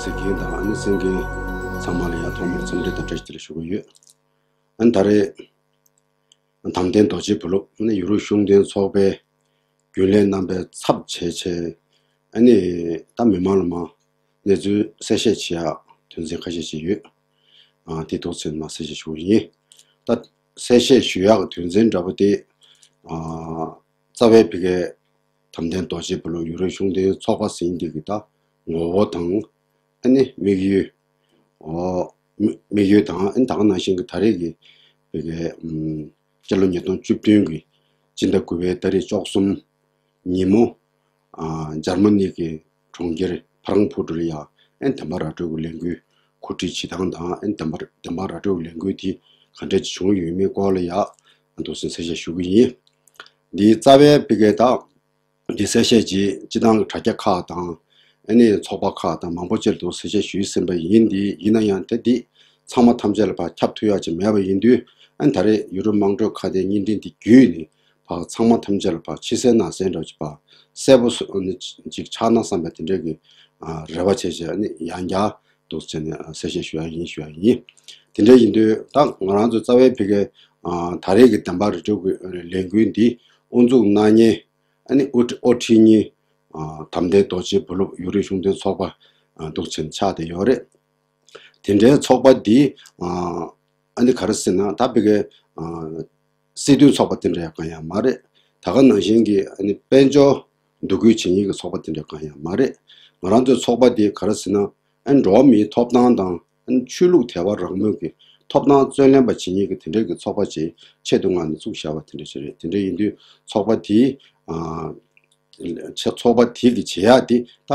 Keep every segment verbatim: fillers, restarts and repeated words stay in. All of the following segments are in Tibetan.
གཟིགས་མཁན་དང་ཨ་ནི་གསན་མཁན་ཚང་མ་ལ་ཡང་ཐོག་མར་འཚམས་འདྲི་དང་བཀྲ་ཤིས་བདེ་ལེགས་ཞུ་གི་ཡོད། ཨ་ནི་ད་རེས་དམ་ལྡན་རྡོ་རྗེ་བུ་སློབ་ཨ་ནི་ཡུ་རོབ་གཞུང་དོན་ཚོགས་པའི་རྒྱུན་ལས་རྣམ་པའི་ཚབ་བྱས་བྱས་ཨ་ནི་ད་མི་མང་ལ་མ་གནས་ཚུལ་གསལ་བཤད་བྱེད་ཡག་དོན་ཚན་ཁ་ཤས་ཤིག་ཡོད། ཨ་དེ་ཐོག་ཚད་མ་གསལ་བཤད་ཞུ་གི་ཡིན། ད་གསལ་བཤད་ཞུ་ཡག་གི་དོན་ཚན་འདྲ་པོ་དེ་ཨ་རྩ་བའི་བི་གའི་དམ་ལྡན་རྡོ་རྗེ་བུ་སློབ་ཡུ་རོབ་གཞུང་དོན་ཚོགས་པ་ཟིན་འདི་གི་ད་ངོ་བོ་དང་ཨ་ནི་དམིགས་ཡུལ། ཨོ། དམིགས་ཡུལ་དང་ཨ་ནི་ད་ག་ནང་བཞིན་གི་ད་རེས་ཀྱི་བི་གའི་ཨམ་སྤྱི་ལོ་ཉིས་སྟོང་བཅུ་བདུན་གི་སྤྱི་ཟླ་དགུ་པའི་ཏ་རིག་བཅུ་གསུམ་ཉིན་མོ་ཨ་འཇར་མ་ནི་གི་གྲོང་ཁྱེར་ཕ་རང་ཕུ་ཏུ་ལ་ཡ་ཨན་དམ་པ་ར་སྤྲོད་ཀྱི་ལས་འགུལ་གོ་སྒྲིག་བྱེད་སྟངས་དང་ཨན་དམ་པ་དམ་པ་ར་སྤྲོད་ཀྱི་ལས་འགུལ་དེ་ག་འདྲ་ཅིག་བྱུང་ཡོད་མེད་སྐོར་ལ་ཡ་འདུག་སེ་གསལ་བཤད་ཞུ་གི་ཡིན། འདིའི་རྩ་བའི་བི་གའི་ད་འདི་གསལ་བཤད་ཅིག་སྤྱི་བཏང་གི་དྲ་རྒྱ་ཁག་དང་ཨ་ནི་ཚོགས་པ་ཁག་དང་མང་པོ་ཅིག་ལ་འདུག་གསལ་བཤད་ཞུས་ཟིན་པ་ཡིན། འདི་ཡིན་ན་ཡང་དེ་འདི་ཚང་མ་ཐམས་ཅད་ལ་ཕར་ཁྱབ་ཐུབ་ཡག་ཅིག་མེད་པ་ཡིན་དུས་ཨ་ནི་ད་རེས་ཡུ་རོབ་དམངས་ཁྲོད་ཁ་བརྡའི་བརྙན་འཕྲིན་འདི་བརྒྱུད་ནས་ཕར་ཚང་མ་ཐམས་ཅད་ལ་ཕར་ཕྱི་གསལ་ནང་གསལ་འདྲ་ཅིག་ཕར་གསལ་པོ་སུ་ཨ་ནི་ཅིག་ཆགས་ན་བསམ་པའི་དེ་འདྲའི་གི་ཨ་རེ་བ་བྱས་བྱས་ཨ་ནི་ཡང་བསྐྱར་འདུག་བྱས་ནས་ཨ་གསལ་བཤད་ཞུ་ཡག་ཡིན་ཞུ་ཡག་ཡིན། དེ་འདྲ་ཡིན་དུས་ད་ང་རང་ཚོ་རྩ་བའི་བི་གའི་ཨ་ད་རེས་ཀྱི་དམ་པ་རི་ཁྲོད་ཀྱི་ལས་འགུལ་འདི་དབུ་འཛུགས་གནང་མཁན་ཨ་ནི་དབུ་ཁྲི་དབུ་ཁྲིད་གཉིས་ཨ་དམ་ལྡན་རྡོ་རྗེ་བུ་སློབ་ཡུ་རོབ་གཞུང་དོན་ཚོགས་པ་ཨ་འདུག་བྱས་ནས་ཆགས་བསྡད་ཡོད་རེད། དེ་འདྲའི་ཚོགས་པ་འདི་ཨ་ཨ་ནི་ག་རེ་ཟེར་ན་ད་བི་གའི་ཨ་སྲིད་དོན་ཚོགས་པ་དེ་འདྲ་ཡང་གང་ཡང་མ་རེད། ད་ག་ནང་བཞིན་གྱི་ཨ་ནི་དཔལ་འབྱོར་འདུ་འགོད་བྱེད་མཁན་གྱི་ཚོགས་པ་དེ་འདྲ་གང་ཡང་མ་རེད། ང་རང་ཚོའི་ཚོགས་པ་འདི་ག་རེ་ཟེར་ན་ཨ་ནི་འགྲོ་བ་མིའི་ཐོབ་ཐང་དང་ཨ་ནི་ཆོས་ལུགས་དད་པ་རང་མོས་ཀྱི་ཐོབ་ཐང་རྩོད་ལེན་པ་བྱེད་མཁན་གྱི་དེ་འདྲའི་གི་ཚོགས་པ་ཅིག་ཆེད་དུ་མངགས་ནས་བཙུགས་བཞག་པ་དེ་འདྲ་ཞིག་རེད། དེ་འདྲ་ཡིན་དུས་ཚོགས་པ་དེའི་ཨ་ཚོགས་པ་དེ་གི་བྱེད་ཡག་དེ་ད་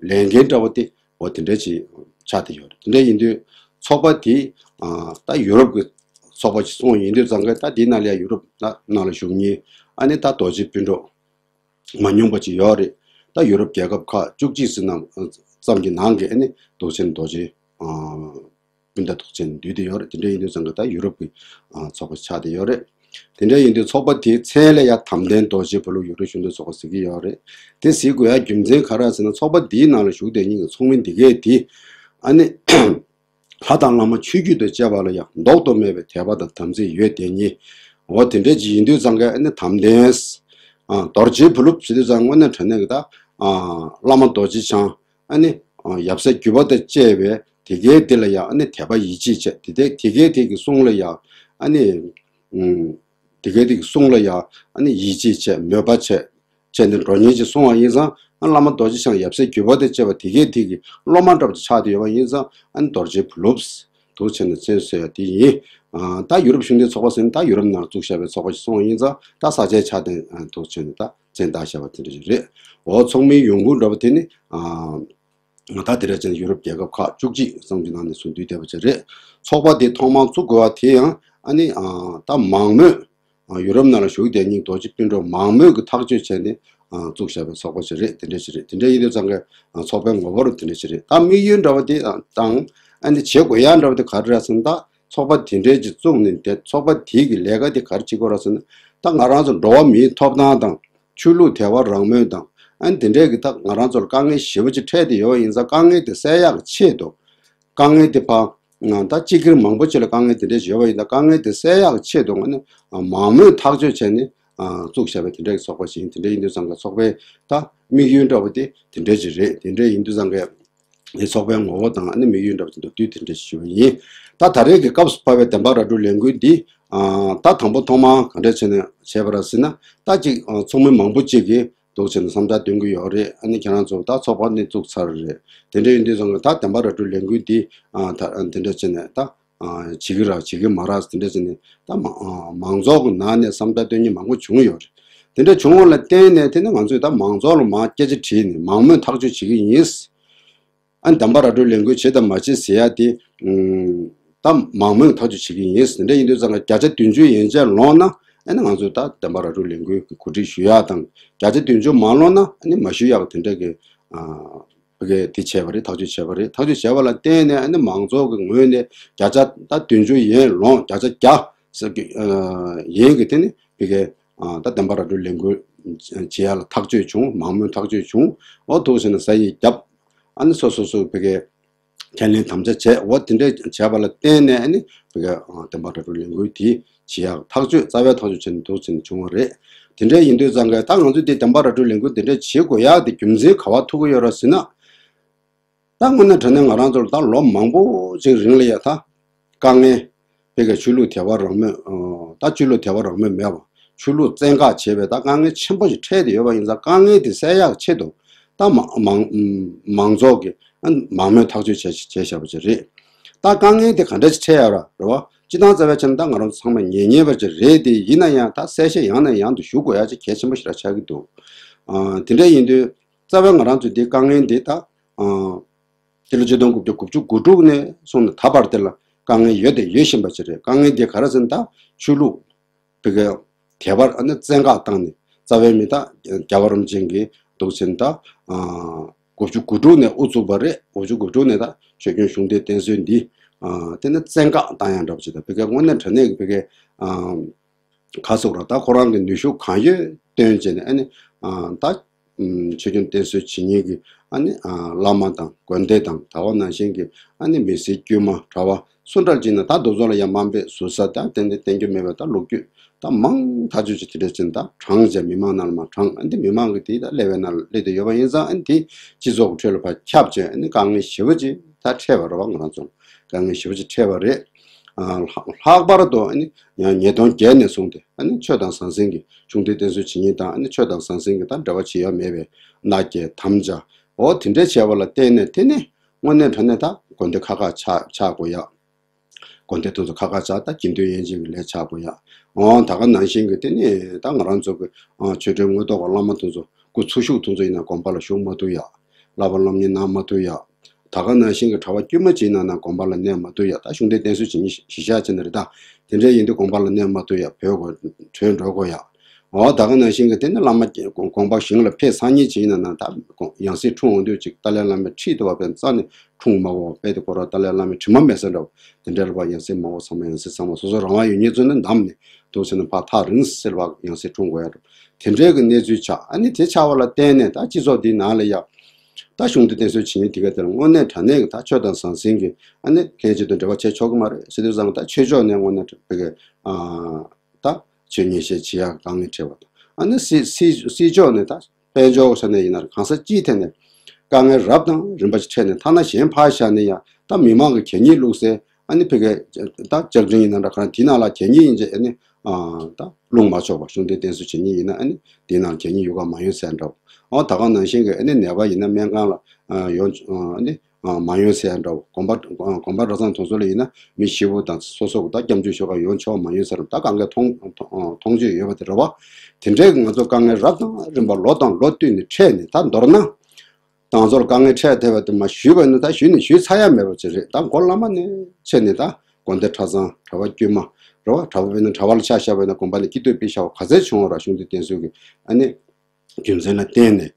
ལས་འགན་འདྲ་བོ་དེ་འོ་དེ་འདྲ་ཅིག་ཆགས་བསྡད་ཡོད་རེད། དེ་འདྲ་ཡིན་དུས་ཚོགས་པ་དེ་ད་ཡུ་རོབ་ཀྱི་ཚོགས་པ་ཅིག་སོང་ཡིན་དུས་ཙང་ཀའི་ད་དེའི་ནང་ལ་ཡང་ཡུ་རོབ་ནང་ལ་བཞུགས་མཁན་ཨ་ནི་ད་རྡོ་རྗེ་སྤུན་གྲོགས་མ་ཉུང་པ་ཅིག་ཡོད་རེད། ད་ཡུ་རོབ་རྒྱལ་ཁབ་ཁག་བཅུ་གཅིག་ཙམ་ནང་ཙམ་གྱི་ནང་གི་ཨ་ནི་རྡོ་རྗེ་རྡོ་རྗེ་སྤུན་ཟླ་རྡོ་རྗེ་འདུས་བསྡད་ཡོད་རེད། དེ་འདྲ་ཡིན་དུས་ཙང་ཀའི་ད་ཡུ་རོབ་ཀྱི་ཚོགས་པ་ཆགས་བསྡད་ཡོད་རེད། དེ་འདྲ་ཡིན་དུས་ཚོགས་པ་དེའི་མཚན་ལ་ཡང་དམ་ལྡན་རྡོ་རྗེ་བུ་སློབ་ཡུ་རོབ་གཞུང་དོན་ཚོགས་པ་ཟེར་གྱི་ཡོད་རེད། དེ་ཟེར་དགོས་ཡ་རྒྱུ་མཚན་ག་རེ་ཟེར་ན་ཚོགས་པ་འདིའི་ནང་ལ་བཞུགས་བསྡད་མཁན་གྱི་ཚོགས་མི་འདི་གས་དེ་ཨ་ནི་ལྷ་དང་བླ་མ་ཆོས་བརྒྱུད་དང་བཅས་པ་ལ་ཡང་ལྡོག་ཏུ་མེད་པའི་དད་པ་དང་དམ་ཚིག་ཡོད་བསྡད་མཁན་འོ་དེ་འདྲ་ཅིག་ཡིན་དུས་ཙང་ཀའི་ཨ་ནི་དམ་ལྡན་ཨ་རྡོ་རྗེ་བུ་སློབ་ཟེར་དུས་ཙང་དངོས་གནས་དྲང་གནས་ཀྱི་ད་ཨ་བླ་མ་རྡོ་རྗེ་འཆང་ཨ་ནི་ཨ་ཡབ་སྲས་བརྒྱུད་པ་དང་བཅས་པའི་དེ་གའི་དེ་ལ་ཡང་ཨ་ནི་དད་པ་ཡིད་ཆེས་བྱས། དེ་དེ་དེ་གའི་དེ་གི་གསུང་ལ་ཡང་ཨ་ནི་ཨུམ་དེ་གའི་དེ་གི་གསུང་ལ་ཡང་ཨ་ནི་ཡིད་ཆེས་བྱས། མོས་པ་བྱས། བྱས་ནས་འགྲོ་མཁན་ཅིག་སོང་བ་ཡིན་ཙང་ཨ་བླ་མ་རྡོ་རྗེ་འཆང་ཡབ་སྲས་བརྒྱུད་པ་དང་བཅས་པ་དེ་གའི་དེ་གི་སློབ་མ་འདྲ་པོ་ཅིག་ཆགས་བསྡད་ཡོད་པ་ཡིན་ཙང་ཨ་ནི་རྡོ་རྗེ་བུ་སློབ་འདུག་བྱས་ནས་མཚན་གསོལ་ཡ་དེ་ཡིན། ཨ་ད་ཡུ་རོབ་གཞུང་འབྲེལ་ཚོགས་པ་ཟེར་ན་ད་ཡུ་རོབ་ནང་བཙུགས་བཞག་པའི་ཚོགས་པ་ཞིག་སོང་བ་ཡིན་ཙང་ད་ས་ཆའི་ཆ་དེ་འདུག་བྱས་ནས་ད་མཚན་བཏགས་བཞག་པ་དེ་འདྲ་ཞིག་རེད། འོ་ཚོགས་མིའི་ཡོང་ཁུངས་འདྲ་པོ་དེ་ནི་ཨ་ད་དེ་འདྲ་བྱས་ནས་ཡུ་རོབ་རྒྱལ་ཁབ་ཁག་བཅུ་གཅིག་ཙམ་གྱི་ནང་ནས་བཟུང་འདུས་བསྡད་པ་ཅིག་རེད། ཚོགས་པ་དེ་ཐོག་མར་བཙུགས་དགོས་པ་དེ་ཡང་ཨ་ནི་ཨ་ད་མང་མོས་ཨ་ཡུ་རོབ་ནང་ལ་བཞུགས་བསྡད་མཁན་རྡོ་རྗེ་སྤུན་གྲོགས་མང་མོས་ཀྱིས་ཐག་གཅོད་བྱས་ནས་ཨ་བཙུགས་བཞག་པའི་ཚོགས་པ་ཞིག་རེད། དེ་འདྲ་ཞིག་རེད། དེ་འདྲ་ཡིན་དུས་ཙང་ཀའི་ཨ་ཚོགས་པའི་ངོ་བོ་རུ་དེ་འདྲ་ཞིག་རེད། ད་དམིགས་ཡུལ་འདྲ་བ་དེ་དང་ཨ་ནི་བྱེད་དགོས་ཡ་འདྲ་བ་དེ་ག་རེ་རེད་ཟེར་ན་ད་ཚོགས་པ་དེ་འདྲའི་ཅིག་བཙུགས་ནས་དེ་ཚོགས་པ་དེ་གི་ལས་ཀ་དེ་ག་རེ་བྱེད་དགོས་རེད་ཟེར་ན་ད་ང་རང་ཚོ་འགྲོ་བ་མིའི་ཐོབ་ཐང་དང་ཆོས་ལུགས་དད་པ་རང་མོས་དང་ཨ་ནི་དེ་འདྲའི་གི་ད་ང་རང་ཚོ་ལ་དཀའ་ངལ་ཞེ་པོ་ཅིག་འཕྲད་དེ་ཡོད་པ་ཡིན་ཙང་དཀའ་ངལ་དེ་སེལ་ཡག་གི་ཆེད་དུ་དཀའ་ངལ་དེ་ཕར་ད་སྤྱི་སྒེར་མང་པོ་ཅིག་ལ་དཀའ་ངལ་དེ་འདྲ་ཞིག་ཡོད་པ་ཡིན་ན་དཀའ་ངལ་དེ་སེལ་ཡག་ཆེད་དུ་ང་ནི་མང་མོས་ཐག་གཅོད་བྱས་ནས་བཙུགས་བཞག་པའི་དེ་འདྲའི་ཚོགས་པ་ཞིག་ཡིན། དེ་འདྲ་ཡིན་དུས་ཙང་ཀའི་ཚོགས་པའི་ད་དམིགས་ཡུལ་འདྲ་བོ་དེ་དེ་འདྲ་ཞིག་རེད། དེ་འདྲ་ཡིན་དུས་ཙང་ཀའི་ཚོགས་པའི་ངོ་བོ་དང་དམིགས་ཡུལ་འདྲ་བོ་དེ་འདྲ་དུས་དེ་འདྲ་ཞིག་ཞུ་བ་ཡིན། ད་ད་རེས་ཀྱི་སྐབས་སུ་བབས་པའི་བདེན་པ་ར་སྤྲོད་ལས་འགུལ་འདི་ད་དང་པོ་ཐོག་མར་ག་འདྲ་བྱས་ནས་བྱས་པ་རེད་ཟེར་ན་ད་ཅིག་ཚོགས་མི་མང་པོ་ཅིག་གིས་འདུག་བྱས་ནས་བསམ་འཆར་འདོན་གྱི་ཡོད་རེད། ཨ་ནི་ཁྱེད་རང་ཚོ་ད་ཚོགས་པ་ནི་བཙུགས་ཚར་རེད། དེ་འདྲ་ཡིན་དུས་ཙང་ད་བདེན་པ་ར་སྤྲོད་ལས་འགུལ་འདི་ཨ་ད་དེ་འདྲ་བྱས་ནས་ད་ཨ་བྱེད་ཀྱི་ར་བྱེད་ཀྱི་མ་ར་དེ་འདྲ་བྱས་ནས་ད་མ་ཨ་མང་ཚོགས་ཀྱི་ནང་ནས་བསམ་འཆར་འདོན་མཁན་མང་པོ་བྱུང་ཡོད་རེད། དེ་འདྲ་བྱུང་བ་ལ་བརྟེན་ནས་དེ་ནི་ང་ཚོས་ད་མང་ཚོགས་ལ་མར་སྐད་ཆ་དྲིས་ནས་མང་མོས་ཐག་གཅོད་བྱེད་ཀྱི་ཡིན། ཨ་ནི་བདེན་པ་ར་སྤྲོད་ལས་འགུལ་བྱེད་དང་མ་བྱེད་ཟེར་ཡ་དེ་ཨུམ་ད་མང་མོས་ཐག་གཅོད་བྱེད་ཀྱི་ཡིན། དེ་འདྲ་ཡིན་དུས་ཙང་ཀ་བརྒྱ་ཆ་བདུན་ཅུ་ཡན་ཆད་ལོངས་ན་ཨ་ནི་ང་ཚོས་ད་བདེན་པ་ར་སྤྲོད་ལས་འགུལ་གྱི་གོ་སྒྲིག་ཞུ་ཡ་དང་བརྒྱ་ཆ་བདུན་ཅུ་མ་ལོངས་ན་ཨ་ནི་མ་ཞུ་ཡག་དེ་འདྲ་གི་ཨ་ཕ་གི་དེ་བྱས་པ་རེད། ཐག་གཅོད་བྱས་པ་རེད། ཐག་གཅོད་བྱས་པ་ལ་བརྟེན་ནས་ཨ་ནི་མང་ཚོགས་ཀྱི་ངོས་ནས་བརྒྱ་ཆ་ད་བདུན་ཅུ་ཡན་ལོངས་བརྒྱ་ཆ་བརྒྱ་ཟེར་གི་ཨ་ཡན་གི་དེ་ནི་ཕ་གི་ཨ་ད་བདེན་པ་ར་སྤྲོད་ལས་འགུལ་བྱེད་ཡ་ལ་ཐག་གཅོད་བྱུང་། མང་མོས་ཐག་གཅོད་བྱུང་། འོ་འདུག་བྱས་ནས་ས་ཡིག་བརྒྱབ། ཨ་ནི་སོ་སོ་སོ་ཕ་གི་ ཁས་ལེན་དམ་བཅའ་བྱས། འོ་དེ་འདྲ་བྱས་པ་ལ་བརྟེན་ནས་ཨ་ནི་བོད་ཀྱི་བསྟན་པ་ར་སྤྲོད་ལས་འགུལ་དེ་བྱེད་ཡག་ཐག་གཅོད་རྩ་བའི་ཐག་གཅོད་བྱས་ནས་འདུག་ཟེར་ནས་བྱུང་བ་རེད། དེ་འདྲ་ཡིན་དུས་ཙང་གི་ད་ང་ཚོ་དེ་བསྟན་པ་ར་སྤྲོད་ལས་འགུལ་དེ་འདྲ་བྱེད་དགོས་ཡག་དེ་རྒྱུ་མཚན་ག་བ་ཐུག་གི་ཡོད་རེད་ཟེར་ན། ད་དངོས་གནས་དྲང་གནས་ང་རང་ཚོར་ད་ལོ་མང་པོ་ཅིག་རིང་ལ་ཡ་ད་དཀའ་ངལ། བོད་ཀྱི་ཆོས་ལུགས་དད་པ་རང་མོས། ད་ཆོས་ལུགས་དད་པ་རང་མོས་མེད་པ། ཆོས་ལུགས་བཙན་བཀག་བྱས་པའི་ད་དཀའ་ངལ་ཆེན་པོ་ཞིག་འཕྲད་དེ་ཡོད་པ་ཡིན་ཙང་། དཀའ་ངལ་དེ་སེལ་ཡག་ཆེད་དུ་ད་མང་མང་མང་ཚོགས་ཀྱི་མང་མོས་ཐག་གཅོད་བྱས་བྱས་བཞག་པ་ཅིག་རེད། ད་དཀའ་ངལ་དེ་ག་འདྲ་ཞིག་འཕྲད་ཡག་ར་རེད་བ། སྤྱི་བཏང་རྩ་བའི་ཆ་ནས་ད་ང་རང་ཚོ་ཚང་མས་ཉན་ཉན་པ་ཅིག་རེད་དེ། ཡིན་ན་ཡང་ད་གསལ་བཤད་ཡང་ནས་ཡང་དུ་ཞུ་དགོས་ཡག་ཅིག་གལ་ཆེན་པོ་ཞིག་ར་ཆགས་ཀྱི་འདུག་དེ་འདྲ་ཡིན་དུས། རྩ་བའི་ང་རང་ཚོའི་འདི་དཀའ་ངལ་འདི་ད། སྤྱི་ལོ་ཆིག་སྟོང་དགུ་བརྒྱ་དགུ་བཅུ་གོ་དྲུག་ནས་བཟུང་ནས་ད་བར་དེ་ལ་དཀའ་ངལ་ཡོད་དེ་ཡོད་བཞིན་པ་ཅིག་རེད། དཀའ་ངལ་འདི་ག་རེ་ཟེར་ན། ད་ཆོས་ལུགས་བོད་ཀྱི་དད་པར་ཨ་ནི་བཙན་བཀག་བཏང་ནས། རྩ་བའི་མི་ད་རྒྱལ་བ་རིན་པོ་ཆེ་གིས་འདུག་ཟེར་ན་ད། དགུ་བཅུ་གོ་དྲུག་ནས་དབུ་བཙུགས་པ་རེད། དགུ་བཅུ་གོ་དྲུག་ནས་ད་ཆོས་སྐྱོང་གཞུང་འདི་བསྟེན་གསོལ་འདི། དེ་ནི་བཙན་བཀག་བཏང་ཡག་འདྲ་པོ་ཅིག་ད་བོད་ཀྱི་དངོས་གནས་དྲང་གནས་ཀྱི་བོད་ཀྱི། ག་ཟེར་ར། ད་ཁོ་རང་གི་ནུས་ཤུགས་གང་ཡོད་བཏོན་བྱས་ནས་ཨ་ནི། ད་ཆོས་སྐྱོང་བསྟེན་གསོལ་བྱེད་མཁན་གྱི་ཨ་ནི་བླ་མ་དང་དགོན་སྡེ་དང་། ད་ག་ནང་བཞིན་གྱི་ཨ་ནི་མི་སེར་དཀྱུས་མ་གྲྭ་པ་སུ་འདྲ་ཅིག་ན། ད་འདུག་ཚོ་ལ་ཡང་དམའ་འབེབས་ཟུར་ཟ་ད་ཏན་ཏན་བསྟེན་རྒྱུ་མེད་པའི་ད་ལོ་རྒྱུས་ད་མང་ཐག་ཆོད་ཅིག་དེ་འདྲ་ཅིག་ད་དྲངས་བྱས་མི་མང་ནང་ལ་མར་དྲངས། ཨ་ནི་མི་མང་གི་དེ་ད་ཀླད་པའི་ནང་ལ་སླེབས་བསྡད་ཡོད་པ་ཡིན་ཙང་། ཨ་ནི་དེ་སྤྱི་ཚོགས་ཀྱི་ཁྲོད་ལ་ཕར་ཁྱབ་བྱས། ཨ་ནི་དཀའ་ངལ་ཞེ་པོ་ཅིག་ད་འཕྲད་པ་རེད་བ། ང་རང་ཚོ་དཀའ་ངལ་ཞེ་པོ་ཅིག་འཕྲད་པ་རེད། ལྷག་པར་དུ་ཨ་ནི་ཡང་ཉིས་སྟོང་བརྒྱད་ནས་བཟུང་སྟེ། ཨ་ནི་ཆོས་དང་ཟང་ཟིང་གི་གཞུང་འབྲེལ་བསྟེན་གསོལ་བྱེད་མཁན་དང་། ཨ་ནི་ཆོས་དང་ཟང་ཟིང་གི་ད་འབྲེལ་བ་བྱེད་ཡ་མེད་པའི་མནའ་སྐྱེལ་དམ་བཅའ། འོ་དེ་འདྲ་བྱས་པ་ལ་བརྟེན་ནས། དེ་ནི་དངོས་གནས་དྲང་གནས་ད་དགོན་སྡེ་ཁག་ཁག་ཆགས་ཆགས་དགོས་ཡ། དགོན་སྡེ་དེ་ཚོ་ཁག་ཁག་ཆགས། ད་དགེ་འདུན་དབྱེ་འབྱེད་ཀྱི་ལས་ཆགས་དགོས་ཡ། འོ་ད་ག་ནང་བཞིན་གྱི་དེ་ནི་ད་ང་རང་ཚོ་གི་ཆོས་སྒྲོན་དངོས་ཐོག་གི་བླ་མ་དེ་ཚོ། སྐུ་འཚོ་བཞུགས་དེ་ཚོ་ཡིན་ན་དགོན་པ་ལ་བཞུགས་མ་ཐུབ་ཡ། བསླབ་པ་སློབ་གཉེར་གནང་མ་ཐུབ་ཡ། ད་ག་ནང་བཞིན་གྱི་གྲྭ་པ་དཀྱུས་མ་ཅིག་ཡིན་ན་ན་དགོན་པ་ལ་གནས་མ་ཐུབ་ཡ། ད་གཞུང་འབྲེལ་བསྟེན་གསོལ་བྱེད་མཁན་གཞི་བཞག་བྱས་ན་རེད། ད་དེ་འདྲ་ཡིན་དུས་དགོན་པ་ལ་གནས་མ་ཐུབ་ཡ། བྲོས་དགོས། བྲོས་འགྲོ་དགོས་ཡ། འོ་ད་ག་ནང་བཞིན་གྱི་དེ་ནི་བླ་མ་དགོངས་པ་གཞུང་ལ་ཕེབས་སང་ཉིན་ཅིག་ཡིན་ན་ན། ད་ཡང་སྲིད་འཁྲུངས་འོང་དུས་ཅིག་ཏཱ་ལའི་བླ་མའི་ཁྲི་དེ་བ་ཕན་རྩ་ནས་འཁྲུངས་མ་དགོས། དཔེ་དེ་ཁོ་རང་ཏཱ་ལའི་བླ་མའི་དྲི་མ་མེད་ས་འདྲ་བོ། དེ་འདྲ་ལ་བ་ཡང་སྲིད་མ་དགོས། ཚང་མ་ཡང་སྲིད་ཚང་མ་སོ་སོ་རང་དབང་ཡོད་མཁན་ཚོ་ནི་བདམས་ནས་འདུག་ཟེར་ན་ཕར་ཐག་རིང་ཟེར་བ། ཡང་སྲིད་འཁྲུངས་དགོས་ཡ་འདྲ་བོ། དེ་འདྲའི་གི་གནས་ཚུལ་ཆགས། ཨ་ནི་དེ་ཆགས་པ་ལ་བརྟེན་ནས་ད་སྤྱི་ཚོགས་འདི་ནང་ལ་ཡ། ད་གཞུང་འབྲེལ་བསྟེན་གསོལ་བྱེད་མཁན་དེ་ག་དེ་ལ་དངོས་གནས་དྲང་གནས་ཀྱི་ད་ཆོས་དང་ཟང་ཟིང་གི་ཨ་ནི་ལྷན་ཅིག་ཏུ་འབྲེལ་བ་བྱེད་ཆོག་གི་མ་རེད་ཟེར་དུས་ཙང་། ད་ཆོས་ཕྱོགས་ནས་དངོས་གནས་བོད་ཀྱི་ཨ་ད་ཆོས་ཉན་བཤད་བྱེད་ཡག་དཀའ་ངལ་འཕྲད་པ་དང་། ཨ་ནི་སྲིད་སྲིད་སྲིད་ཕྱོགས་ནས་ད་དཔལ་འབྱོར་ས་ནས་ཡིན་ན་གང་ས་ཅིའི་ཐད་ནས་དཀའ་ངལ་རབ་དང་རིམ་པ་ཞིག་འཕྲད་ནས། ཐ་ན་གཞན་ཕར་བཞག་ནས་ཡང་ད་མི་མང་གི་གད་སྙིགས་བླུགས་སའི་ཨ་ནི་ཕ་གི་ད་ལྕགས་ཀྲིན་ཡིན་ན་འདྲ། ག་རེ་དེའི་ནང་ལ་གད་སྙིགས་ཡིན་ཅེས་ཨ་ནི་ཨ་ད་བླུགས་མ་ཆོག་པ། གཞུང་འབྲེལ་བསྟེན་གསོལ་བྱེད་མཁན་ཡིན་ན་ཨ་ནི་དེའི་ནང་ལ་གད་སྙིགས་ཡོད་ག་མ་ཡོང་ཟེར་འདྲ་བོ། འོ་ད་ག་ནང་བཞིན་གྱི་ཨ་ནི་ནད་པ་ཡིན་ན་སྨན་ཁང་ལ་ཨ་ཡོང་ཨ་ནི་ཨ་མ་ཡོང་ཟེར་འདྲ་བོ། དགོན་པ་ཨ་དགོན་པ་གྲྭ་ཚང་དེ་ཚོ་ལ་ཡིན་ན་མི་ཤི་བོ་དང་སོ་སོ་གི་ད་སྐྱབས་འཇུག་ཞུ་ག་ཡོང་ཆོག་མ་ཡོང་ཟེར། ད་གང་ག་མཐོང་མཐོང་མཐོང་ཆོས་ཡོད་པ་དེ་རེད་བ། དེ་འདྲའི་གི་ང་ཚོ་དཀའ་ངལ་རབ་དང་རིམ་པ་ལོ་དང་ལོ་བསྟུད་ནས་འཕྲད་ནས། ད་མདོར་ན། ད་ང་ཚོར་དཀའ་ངལ་འཕྲད་བསྡད་པ་དེ་མར་ཞུས་པ་ཡིན་ན་ད་ཞུས་ནས་ཞུས་ཚར་ཡ་མེད་པ་ཅིག་རེད། ད་འགོ་བླ་མ་ནས་བྱས་ནས་ད་དགོན་སྡེ་གྲྭ་ཚང་གྲྭ་པ་དཀྱུས་མ་རེད་བ། གྲྭ་པ་ཡིན་ན་གྲྭ་པ་ལ་ཆ་བཞག་པ་ཡིན་ན་དགོན་པ་ནས་སྐྱིད་སྡུག་ཕུལ་བཞག་པ་ག་ཚད་བྱུང་བ་ར། གཞུང་འབྲེལ་བསྟེན་གསོལ་གྱི་ཨ་ནི་རྒྱུ་མཚན་ལ་བརྟེན་ནས་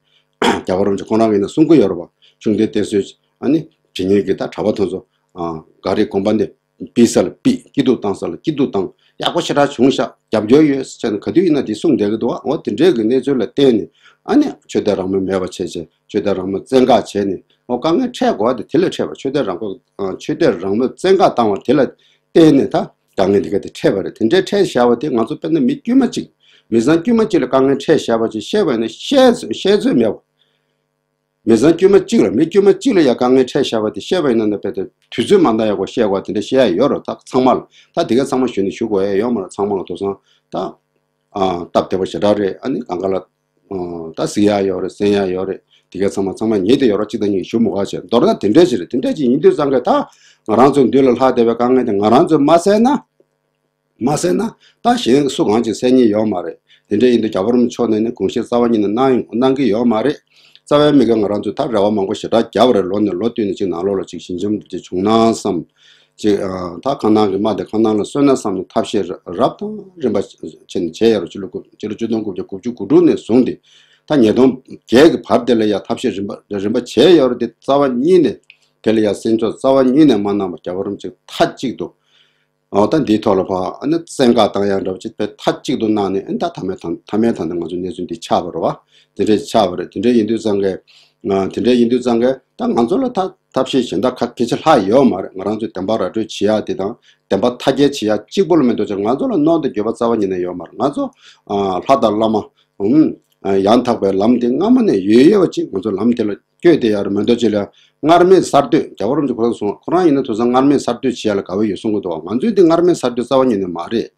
རྒྱལ་བ་རིན་པོ་ཆེ་ཁོང་རང་གིས་ཡིན་ན་གསུང་གི་ཡོད་རེད་བ། གཞུང་འབྲེལ་བསྟེན་གསོལ་ཨ་ནི་བྱེད་མཁན་གྱི་ད་གྲྭ་པ་དེ་ཚོ་ཨ་ག་རེ་དགོན་པ་ནས་ཕུལ་ས་ལ་ཕུལ། སྐྱིད་སྡུག་བཏང་ས་ལ་སྐྱིད་སྡུག་བཏང་། ཡག་པོ་ཞེ་དྲག་བྱུང་ཤག་རྒྱབ་སྐྱོར་ཡོད་ཟེར་ནས་ག་དུས་ཡིན་ན་དེ་གསུངས་བསྡད་ཀྱི་འདུག་བ། འོ་དེ་འདྲའི་གི་གནས་ཚུལ་ལ་བརྟེན་ནས་ཨ་ནི་ཆོས་དད་རང་མོས་མེད་པ་བྱས་བྱས། ཆོས་དད་རང་མོས་བཙན་བཀག་བྱས་ནས། འོ་དཀའ་ངལ་འཕྲད་དགོས་པ་དེ་དེ་ལ་འཕྲད་པ། ཆོས་དད་རང་མོས་ཨ་ཆོས་དད་རང་མོས་བཙན་བཀག་བཏང་བ་དེ་ལ་བརྟེན་ནས་ད་དཀའ་ངལ་འདི་ག་དེ་འཕྲད་པ་རེད། དེ་འདྲའི་འཕྲད་བཞག་པ་དེ་ང་ཚོ་དཔེར་ན་མི་དཀྱུས་མ་གཅིག་མི་ཚང་དཀྱུས་མ་གཅིག་ལ་དཀའ་ངལ་འཕྲད་བཞག་པ་ཅིག་བཤད་པ་ཡིན་ན་བཤད་བཤད་ཚོད་མེད་པ། མི་ཚང་དཀྱུས་མ་གཅིག་ལ་མི་དཀྱུས་མ་གཅིག་ལ་ཡང་དཀའ་ངལ་འཕྲད་བཞག་པ་དེ་བཤད་པ་ཡིན་ན་ན་དཔེ་དེ་དུས་ཚོད་མ་འདང་ཡག་པོ་བཤད་དགོས། དེ་འདྲ་བཤད་ཡ་ཡོད་རེད། ད་ཚང་མ་ལ་ད་དེ་ག་ཚང་མ་ཞུས་ནས་ཞུ་དགོས་ཡ་ཡོད་མ་རེད། ཚང་མ་ལ་དེང་སང་ད་ཨ་སྟབས་བདེ་པོ་ཞེ་དྲག་རེད། ཨ་ནི་གང་ག་ལ་ཨ་ད་གཟིགས་ཡ་ཡོད་རེད། གསན་ཡ་ཡོད་རེད། དེ་ག་ཚང་མ་ཚང་མ་ཉན་བསྡད་ཡོད་རེད། གཅིག་དང་གཉིས་ཞུ་མི་དགོས་བྱས། མདོར་ན་དེ་འདྲ་ཞིག་རེད། དེ་འདྲ་ཞིག་ཡིན་དུས་ཙང་གི་ད་ང་རང་ཚོའི་མདུན་ལ་ལྷག་བསྡད་པའི་དཀའ་ངལ་དེ་ང་རང་ཚོས་མ་སེལ་ན། མ་ཟེར་ན་ད་གཞན་སུ་གང་ཅིག་ཟེར་མཁན་ཡོད་མ་རེད། དེ་འདྲ་ཡིན་དུས་རྒྱལ་བ་རིན་པོ་ཆེ་མཆོག་ནས་ནི་དགོངས་བཞེད་རྩ་བ་ཉིད་ནས་གནང་ཡོང་གནང་གི་ཡོད་མ་རེད། རྩ་བའི་མི་ག་ང་རང་ཚོས་ད་རེ་བ་མང་པོ་ཞེ་དྲག་བརྒྱབ་པ་རེད། ལོ་ནས་ལོ་བསྟུད་ནས་ཅིག་ནང་ལོགས་ལ་ཅིག་ཞི་འཇམ་ཅིག་བྱུང་ན་བསམ། ཅིག་ཨ་ད་ཁ་ནང་གི་རྨ་དེ་ཁ་ནང་ལ་སོན་ན་བསམ་ནས་ཐབས་ཤེས་རབ་དང་རིམ་པ་བྱས་ནས་བྱས་ཡོད་རེད། སྤྱི་ལོ་སྤྱི་ལོ་ཆིག་སྟོང་དགུ་བརྒྱ་དགུ་བཅུ་གོ་དྲུག་ནས་བཟུང་སྟེ་ད་ཉིས་སྟོང་བརྒྱད་ཀྱི་བར་དེ་ལ་ཡང་ཐབས་ཤེས་རིམ་པ་རིམ་པ་བྱས་ཡོད་རེད་དེ། རྩ་བ་ཉིད་ནས་དེ་ལ་ཡང་སེམས་ཕྱོགས་རྩ་བ་ཉིད་ནས་མ་གནང་བ། རྒྱལ་བ་རིན་པོ་ཆེ་མཐའ་གཅིག་ཏུ། འོ་ད་འདིའི་ཐོག་ལ་ཕར་ཨ་ནི་བཙན་བཀའ་བཏང་ཡག་འདྲ་པོ་ཅིག་དཔེ་མཐའ་གཅིག་ཏུ་གནང་ནས། ཨ་ནི་ད་མཐའ་མའི་དང་མཐའ་མའི་དང་ད་ང་ཚོ་གནས་ཚུལ་འདི་ཆགས་པ་རེད་བ། དེ་འདྲས་ཆགས་པ་རེད། དེ་འདྲས་ཡིན་དུས་ཙང་གི་ ང་དེ་འདྲ་ཡིན་དུས་ཙང་གི་ད་ང་ཚོ་ལ་ད་ཐབས་ཤེས་གཞན་དག་ཁ་སྐད་ཆ་ལྷག་ཡོད་མ་རེད། ང་རང་ཚོས་བདེན་པ་ར་སྤྲོད་བྱེད་ཡག་དེ་དང་བདེན་པ་མཐའ་སྐྱེལ་བྱེད་ཡག་གཅིག་པུ་ལ་མེད་དུས་ཙང་ང་ཚོ་ལ་གནོད་འདི་འགྱོད་པ་རྩ་བ་ཉིད་ནས་ཡོད་མ་རེད། ང་ཚོ་ཨ་ལྷ་དང་བླ་མ་ཨུམ་ཨ་ཡང་དག་པའི་ལམ་དེ་སྔ་མ་ནས་ཡོད་ཡོད་པ་ཅིག་ང་ཚོ་ལམ་དེ་ལ་བསྐྱོད་བསྡད་ཡག་རེད། མེད་དུས་ཅི་ལ་སྔར་མེད་གསར་གཏོད། རྒྱལ་བ་རིན་པོ་ཆེ་ཁོ་རང་གསུངས། ཁོ་རང་ཡིན་ན་དེང་སང་སྔར་མེད་གསར་གཏོད་བྱེད་ཡག་ལ་དགའ་བོ་ཡོད་གསུང་གི་འདུག་ང་ཚོའི་འདི་སྔར་མེད་གསར་གཏོད་རྩ་བ་ཉིད་ནས་མ་རེད།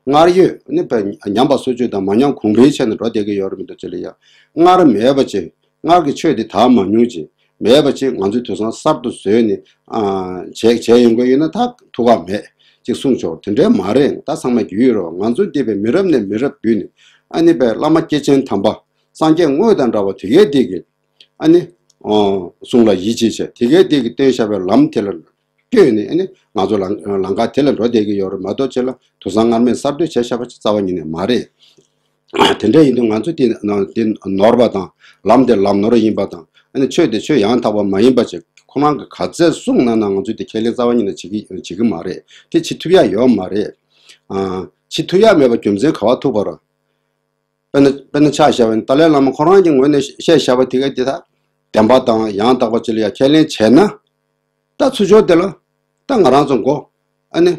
སྔར་ཡོད་ནི་བས་ཉམས་པ་སོར་ཆུད་དང་མ་ཉམས་གོང་འཕེལ་བྱས་ནས་འགྲོ་བསྡད་ཀྱི་ཡོད་རེད། མི་འདུག་ཅེས་ལ་ཡ། སྔར་མེད་པ་ཅིག་སྔར་གྱི་ཆོས་དེ་དར་མ་མྱོང་ཅིག་མེད་པ་ཅིག་ང་ཚོས་དུས་སང་གསར་དུ་བཟོས་ནས་ཨ་བྱས་བྱས་ཡོང་གི་ཡོད་ན་ད་ཐུགས་ཁག་མེད་ཅིག་གསུངས་ཆོག་དེ་འདྲའི་མ་རེད། ད་ཚང་མ་རྒྱུས་ཡོད་རོགས། ང་ཚོ་འདས་པའི་མི་རབས་ནས་མི་རབས་བརྒྱུད་ནས་ཨ་ནི་བས་བླ་མ་སྐྱེས་ཆེན་དམ་པ་སངས་རྒྱས་དངོས་དང་འདྲ་བ་དེ་གའི་དེ་གི་ཨ་ནི་ཨོ་གསུང་ལ་ཡིད་ཆེས་བྱས་དེ་གའི་དེ་གི་བསྟན་བཞག་པའི་ལམ་དེ་ལ་བསྐྱོད་ནས་ཨ་ནི་ང་ཚོ་ལམ་ལམ་ཁ་དེ་ལ་འགྲོ་བསྡད་ཀྱི་ཡོད་རེད་མ་གཏོགས་ཅི་ལ་དུས་སང་སྔར་མེད་གསར་གཏོད་བྱས་བཞག་པ་ཅིག་རྩ་བ་ཉིད་ནས་མ་རེད། དེ་འདྲ་ཡིན་དུས་ང་ཚོ་དེ་དེ་ནོར་བ་དང་ལམ་དེ་ལམ་ནོར་ཡིན་པ་དང་ཨ་ནི་ཆོས་དེ་ཆོས་ཡང་དག་པ་མ་ཡིན་པ་ཅིག་ཁོ་རང་གི་ག་ཚད་གསུངས་གནང་ན་ང་ཚོས་དེ་ཁས་ལེན་རྩ་བ་ཉིད་ནས་བྱེད་ཀྱི་བྱེད་ཀྱི་མ་རེད། དེ་བྱེད་ཐུབ་ཡག་ཡོད་མ་རེད། ཨ་བྱེད་ཐུབ་ཡག་མེད་པ་རྒྱུ་མཚན་ག་པར་ཐུག་པ་ར། དཔེར་ན་དཔེར་ན་ཆ་བཞག་པ་ཡིན་ན་ཏཱ་ལའི་བླ་མ་ཁོ་རང་གི་ངོས་ནས་བཤད་བཞག་པ་དེ་ག་དེ་དག་བདེན་པ་དང་ཡང་དག་པ་ཅིག་ལ་ཡ་ཁས་ལེན་བྱས་ན། ད་ཚུར་ཕྱོགས་དེ་ལ་ད་ང་རང་ཚོ་མགོ་ཨ་ནི་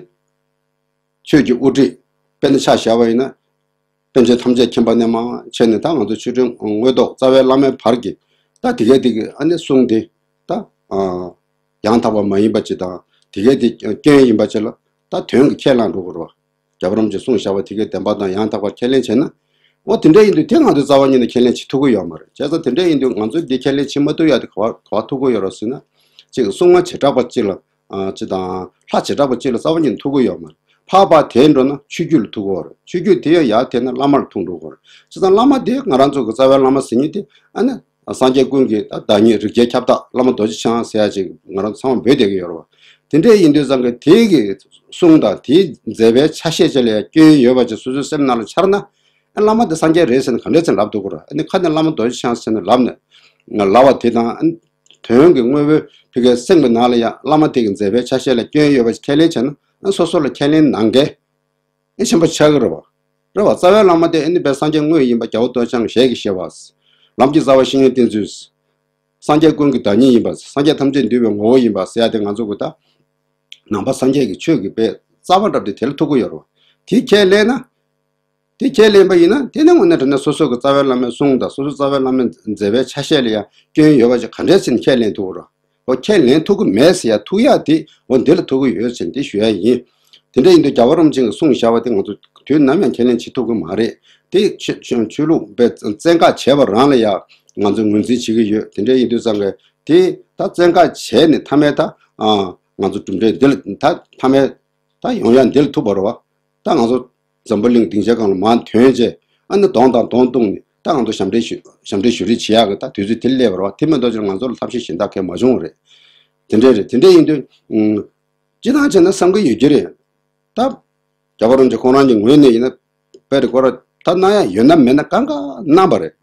ཆོས་ཀྱི་དབུ་ཁྲིད་དཔེར་ན་ཆ་བཞག་པ་ཡིན་ན་པཎ་ཆེན་ཐམས་ཅད་མཁྱེན་པ་ནས་མར་བྱས་ནས་ད་ང་ཚོ་ཆོས་ཁྲིམས་དངོས་ཐོག་རྩ་བའི་བླ་མའི་བར་གྱི་ད་དེ་ག་དེ་གི་ཨ་ནི་གསུང་དེ་ད་ཡང་དག་པ་མ་ཡིན་པ་ཅིག་དང་དེ་ག་དེ་སྐྱོན་ཡིན་པ་ཅིག་ལ་ད་དོན་གྱི་ཁས་བླངས་འགྲོ་དགོས་རེད་བ། རྒྱལ་བ་རིན་པོ་ཆེས་གསུངས་བཞག་པ་དེ་གའི་བདེན་པ་དང་ཡང་དག་པར་ཁས་ལེན་བྱས་ན། འོ་དེ་འདྲ་ཡིན་དུས་དེ་ང་ཚོས་རྩ་བ་ཉིད་ནས་ཁས་ལེན་བྱེད་ཐུབ་ཀྱི་ཡོད་མ་རེད། བྱས་ཙང་དེ་འདྲ་ཡིན་དུས་ང་ཚོས་འདི་ཁས་ལེན་བྱེད་མ་ཐུབ་ཡག་དེ་ག་བ་ག་བ་ཐུག་གི་ཡོད་རེད་ཟེར་ན། གཅིག་གསུང་ང་བྱེ་བྲག་པ་གཅིག་ལ་ཨ་གཅིག་དང་ལྷ་བྱེ་བྲག་པ་གཅིག་ལ་རྩ་བ་ཉིད་ནས་ཐུག་གི་ཡོད་མ་རེད། ཕར་ཕར་དེད་འགྲོ་ན་ཆོས་བརྒྱུད་ལ་ཐུག་གི་ཡོད་རེད། ཆོས་བརྒྱུད་དེ་ཡང་ཡར་དེད་ན་བླ་མ་ལ་ཐུག་འགྲོ་གི་ཡོད་རེད། བྱས་ཙང་བླ་མ་དེ་ང་རང་ཚོ་གི་རྩ་བའི་བླ་མ་ཟེར་མཁན་དེ་ཨ་ནི། སངས་རྒྱས་ཀུན་གྱི་བདག་ཉིད་རིགས་བརྒྱའི་ཁྱབ་བདག་བླ་མ་རྡོ་རྗེ་འཆང་ཟེར་ཡ་ཅིག་ང་རང་ཚོ་ཚང་མ་འབོད་བསྡད་ཀྱི་ཡོད་རེད་བ། དེ་འདྲ་ཡིན་དུས་ཙང་གི་དེའི་གི་གསུང་དང་དེའི་མཛད་པའི་ཆ་ཤས་ཅིག་ལ་ཡང་སྐྱོན་ཡོད་པ་ཅིག་སོ་སོའི་སེམས་ནང་ལ་འཆར་ན། ཨ་བླ་མ་དེ་སངས་རྒྱས་རེད་ཟེར་ནས་ག་འདྲས་ཟེར་ལབ་འདུག་གོ་ར། ཨ་ནི་ཁ་ནས་བླ་མ་རྡོ་རྗེ་འཆང་ཟེར་ནས་ལབ་ནས་ལབ་པ་དེ་དང་ཨ་ནི་དོན་གྱི་དངོས་པོའི་ཕི་གའི་སེམས་ཀྱི་ནང་ལ་ཡང་བླ་མ་དེ་གི་མཛད་པའི་ཆ་ཤས་ལ་སྐྱོན་ཡོད་པ་ཅིག་ཁས་ལེན་བྱས་ན་ཨ་སོ་སོ་ལ་ཁས་ལེན་གནང་མཁན། ཨེ་ཆེན་པོ་ཆགས་ཀྱི་རེད་བ། རེད་བ། རྩ་བའི་བླ་མ་དེ་ཨེ་ནི་པའི་སངས་རྒྱས་དངོས་ཡིན་པ་རྒྱལ་བ་རྡོ་རྗེ་འཆང་གི་ཞལ་གྱིས་བཞེས་པ། ལམ་གྱི་རྩ་བ་བཤེས་གཉེན་བསྟེན་ཚུལ། སངས་རྒྱས་ཀུན་གྱི་བདག་ཉིད་ཡིན་པ། སངས་རྒྱས་ཐམས་ཅད་འདུས་པའི་ངོ་བོ་ཡིན་པ་ཟེར་ཡ་དེ་ང་ཚོ་གི་ད། ནང་པ་སངས་རྒྱས་ཀྱི་ཆོས་ཀྱི་དཔེ་རྩ་བ་འདྲ་པོ་དེ་དེ་ལ་ཐུག་གི་ཡོད་རེད་བ། དེ་ཁས་ལེན་ན། དེ་ཁས་ལེན་པ་ཡིན་ན་དེ་ནི་དངོས་གནས་དྲང་གནས་སོ་སོ་གི་རྩ་བའི་བླ་མའི་གསུང་དང་སོ་སོ་རྩ་བའི་བླ་མའི་མཛད་པའི་ཆ་ཤས་ལ་ཡང་སྐྱོན་ཡོད་པ་ཅིག་ག་འདྲས་ཟེར་ནས་ཁས་ལེན་ཐུབ་ཀྱི་རེད། འོ་ཁས་ལེན་ཐུབ་ཀྱི་མེད་ཟེར་ཡ་ཐུག་ཡ་དེ་འོ་འདི་ལ་ཐུག་གི་ཡོད་ཟེར་འདི་ཞུ་ཡ་ཡིན། དེ་འདྲ་ཡིན་དུས་རྒྱལ་བ་རིན་པོ་ཆེ་གིས་གསུངས་བཞག་པ་དེ་ང་ཚོ་དུས་ནམ་ཡང་ཁས་ལེན་བྱེད་ཐུབ་ཀྱི་མ་རེད། དེ་ཆོས་ཆོས་ཆོས་ལུགས་པའི་བཙན་བཀའ་བྱས་པ་རང་ལ་ཡ་ང་ཚོ་ངོས་འཛིན་བྱེད་ཀྱི་ཡོད། དེ་འདྲ་ཡིན་དུས་ཙང་གི་དེ་ད་བཙན་བཀའ་བྱས་ནས་མཐའ་མའི་ད་ང་ཚོ་གྲུབ་འབྲས་འདི་ལ་ད་མཐའ་མའི་ད་ཡོང་ཡ་འདི་ལ་ཐུག་པ་རེད་བ། ད་ང་ཚོ་འཛམ་བུ་གླིང་སྡིངས་ཆའི་སྒང་ལ་མར་ཐོན་རྗེས་ཨ་ནི་གདོང་དང་གདོང་གཏུགས་ནས་ད་ང་ཚོ་ཞབས་འདྲེན་ཞུ་ཞབས་འདྲེན་ཞུ་རེས་བྱེད་ཡག་གི་ད་དུས་ཚོད་དེ་སླེབས་པ་རེད་བ། དེ་མིན་ཐོག་ཅིག་ང་ཚོ་ལ་ཐབས་ཤེས་གཞན་དག་གང་ཡང་མ་བྱུང་བ་རེད། དེ་འདྲས་རེད། དེ་འདྲས་ཡིན་དུས་ཨུམ། སྤྱིར་བཏང་བྱས་ན་བསམ་གྱི་ཡོད་ཀྱི་རེད། ད་རྒྱལ་བ་རིན་པོ་ཆེ་ཁོང་རང་གི་ངོས་ནས་ཡིན་ན་དཔེ་རེད་ཁོ་ར་ད་གནང་ཡག་ཡོད་ན་མེད་ན་གང་ག་གནང་པ་རེད།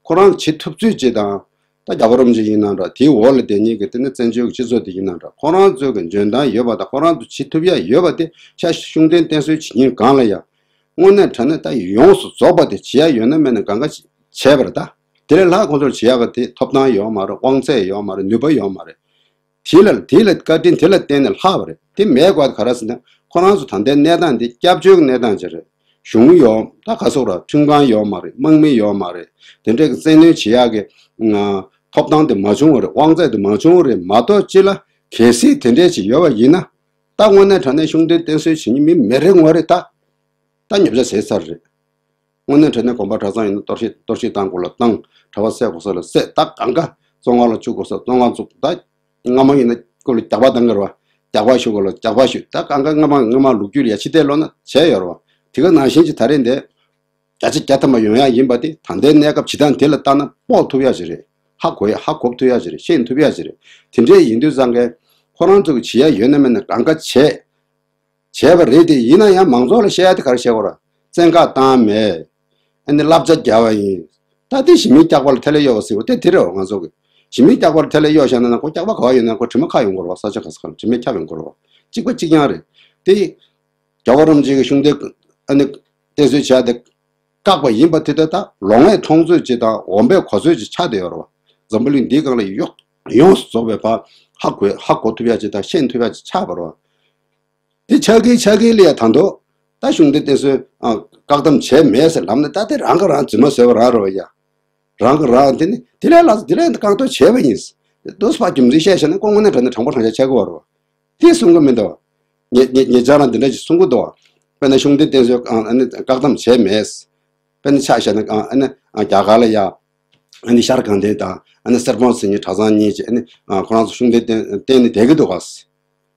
ཁོ་རང་བྱེད་ཐུབ་ཚོད་ཅིག་དང་། ད་རྒྱལ་བ་རིན་པོ་ཆེ་ཡིན་ན་འདྲ་དེའི་འོག་ལ་བསྡད་མཁན་གྱི་དེ་ནི་བཙན་བྱོལ་གྱི་སྤྱི་ཚོགས་དེ་ཡིན་ན་འདྲ་ཁོ་རང་ཚོའི་གི་འཇོན་ཐང་ཡོད་པ་དང་ཁོ་རང་ཚོ་བྱེད་ཐུབ་ཡག་ཡོད་པ་དེ་ཤ་ཤུགས་ལྡན་བསྟེན་གསོལ་བྱེད་མཁན་སྒང་ལ་ཡ། དངོས་གནས་དྲང་གནས་ད་ཡོངས་སུ་རྫོགས་པ་དེ་བྱེད་ཡག་ཡོད་ན་མེད་ན་གང་ག་བྱས་པ་རེད་ད། དེ་ལས་ལྷག་ཁོ་ཚོར་བྱེད་ཡག་གི་དེ་ཐོབ་ཐང་ཡོད་མ་རེད། དབང་ཚད་ཡོད་མ་རེད། ནུས་པ་ཡོད་མ་རེད། དེ་ལ་དེ་ལ་བཀའ་དྲིན་དེ་ལ་བརྟེན་ནས་ལྷག་པ་རེད། དེ་མེད་དགོས་ག་རེ་ཟེར་ན་ཁོ་རང་ཚོ་ད་ལྟའི་གནས་སྟངས་འདི་སྐྱབས་བཅོལ་གྱི་གནས་སྟངས་ཅིག་རེད། གཞུང་ཡོད་ད་ག་སོག་ར་ཁྲིམས་ཁང་ཡོད་མ་རེད། དམག་མི་ཡོད་མ་རེད། དེ་འདྲའི་གི་བཙན་གནོན་བྱེད་ཡག་གི་ང་ཐོབ་ཐང་དེ་མ་བྱུང་བ་རེད། དབང་ཚད་དེ་མ་བྱུང་བ་རེད་མ་གཏོགས་ཅི་ལ་གལ་སྲིད་དེ་འདྲས་ཅིག་ཡོད་པ་ཡིན་ན་ད་དངོས་གནས་དྲང་གནས་ཤུགས་ལྡན་བསྟེན་གསོལ་བྱེད་མཁན་མི་མེད་རེད་ངོ་རེད་ད། ད་ཉོབ་ཆ་ཟད་ཚར་རེད། དངོས་གནས་དྲང་གནས་དགོན་པ་གྲྭ་ཚང་ཡིན་ན་གཏོར་བཤིག་གཏོར་བཤིག་བཏང་དགོས་ལ་བཏང་། གྲྭ་པ་བསད་དགོས་ས་ལ་བསད། ད་གང་ག་བཙོན་ཁང་ལ་བཅུག་དགོས་ས་བཙོན་ཁང་བཅུག་ད་སྔ་མ་ཡིན་ན་སྐུ་ལ་རྒྱག་པ་བཏང་གི་རེད་བ། རྒྱག་པ་གཞུ་དགོས་ལ་རྒྱག་པ་གཞུ། ད་གང་ག་སྔ་མ་སྔ་མ་ལོ་རྒྱུས་ལ་ཡ་ཕྱི་བལྟས་ལོག་ན་བྱས་ཡོད་རེད་བ། དེ་ག་ནང་བཞིན་གྱི་ད་རེས་འདི་བརྒྱ་ཆ་བརྒྱ་ཐམ་པ་ཡོང་ཡག་ཡིན་པ་དེ་ད་ལྟའི་གནས་སྐབས་བྱེད་སྟངས་དེ་ལ་བལྟ་ན་དཔོག་ཐུབ་ཡག་ཞིག་རེད། ཧ་གོ་ཡ་ཧ་གོ་ཐུབ་ཡག་ཞིག་རེད། ཤེས་ཐུབ་ཡག་ཞིག་རེད། དེ་འདྲས་ཡིན་དུས་ཙང་གི་ཁོ་རང་ཚོ་གི་བྱེད་ཡག་ཡོད་ན་མེད་ན་གང་ག་བྱས། བྱས་པ་རེད་དེ་ཡིན་ན་ཡང་མང་ཚོགས་ལ་བཤད་ཡ་དེ་ག་རེ་བཤད་དགོས་ར། བཙན་བཀའ་བཏང་མེད། ཨ་ནི་བསླབ་བྱ་རྒྱག་པ་ཡིན། ད་དེ་ཞི་མིའི་སྐྱག་པ་ལ་ཐལ་ལེ་གཡོག་པ་ཟེར་བ་དེ་དེ་རེད་བ། ང་ཚོ་གི་ཞི་མིའི་སྐྱག་པ་ལ་ཐལ་ལེ་གཡོག་བཞག་ན་ན་ཁོ་སྐྱག་པ་ག་བ་ཡོད་ན་ཁོ་དྲི་མ་ཁ་ཡོང་དགོས་ར་བ། ས་ཆ་ག་ས་ག་ལ་དྲི་མས་ཁྱབ་ཡོང་དགོས་ར་བ། གཅིག་པ་གཅིག་རྐྱང་རེད། དེ་རྒྱལ་བ་རིན་པོ་ཆེ་གི་གཞུང་དེ་ཨ་ནི་བསྟེན་གསོལ་བྱས་ཏེ། བཀག་པ་ཡིན་པ་དེ་ལྟར་ད་ལོ་ལྔའི་མཐོང་ཚོད་ཅིག་དང་འོམ་པའི་གོ་ཚོད་ཅིག་ཆགས་བསྡད་ཡོད་རེད་བ། འཛམ་བུ་གླིང་འདིའི་སྒང་ལ་ཡོད་ཡོངས་སུ་རྫོགས་པའི་བར་ཧ་གོ་ཧ་གོ་ཐུབ་ཡ་ཅིག་དང་ཤེས་ཐུབ་ཡ་ཅིག་ཆགས་པ་རེད་བ། དེ་ཆགས་ཀྱིན་ཆགས་ཀྱིན་ལ་ཡ་ད་དུང་ད་གཞུང་འདི་བསྟེན་གསོལ་ཨ་བཀག་སྡོམ་བྱས་མེད་ཟེར་ལབ་ན་ད་དེ་རང་གིས་རང་རྫུན་མ་བཟོས་པ་རང་རེད་བ་ཡ། རང་གིས་རང་དེ་ནི་དེ་ལས་ལ་དེ་ལས་བཀག་སྡོམ་བྱས་པ་ཡིན། དུས་ཕར་རྒྱུ་མཚན་བཤད་བྱས་ན་ཁོ་དངོས་གནས་དྲང་གནས་དྲང་པོ་དྲང་བཞག་ཆགས་ཀྱི་བ་རེད་བ། དེ་གསུང་གི་མི་འདུག་ངེད་ངེད་ངེད་ཅག་རང་འདི་འདྲ་ཞིག་གསུང་གི་འདུག་དཔེར་ན་གཞུང་འདི་བསྟེན་གསོལ་ཨ་ནི་བཀག་སྡོམ་བྱས་མེད། དཔེར་ན་ཆ་བཞག་ན་ཨ་ནི་རྒྱ་གར་ལ་ཡ། ཨ་ནི་ཤར་དགའ་ལྡན་དང་ཨ་ནི་གསེར་སྦོམ་ཟེར་མཁན་གྲྭ་ཚང་གཉིས་ཀྱིས་ཨ་ནི་ཁོ་རང་ཚོ་གཞུང་འདི་བསྟེན་བསྟེན་ནས་བསྡད་ཀྱི་འདུག་ག་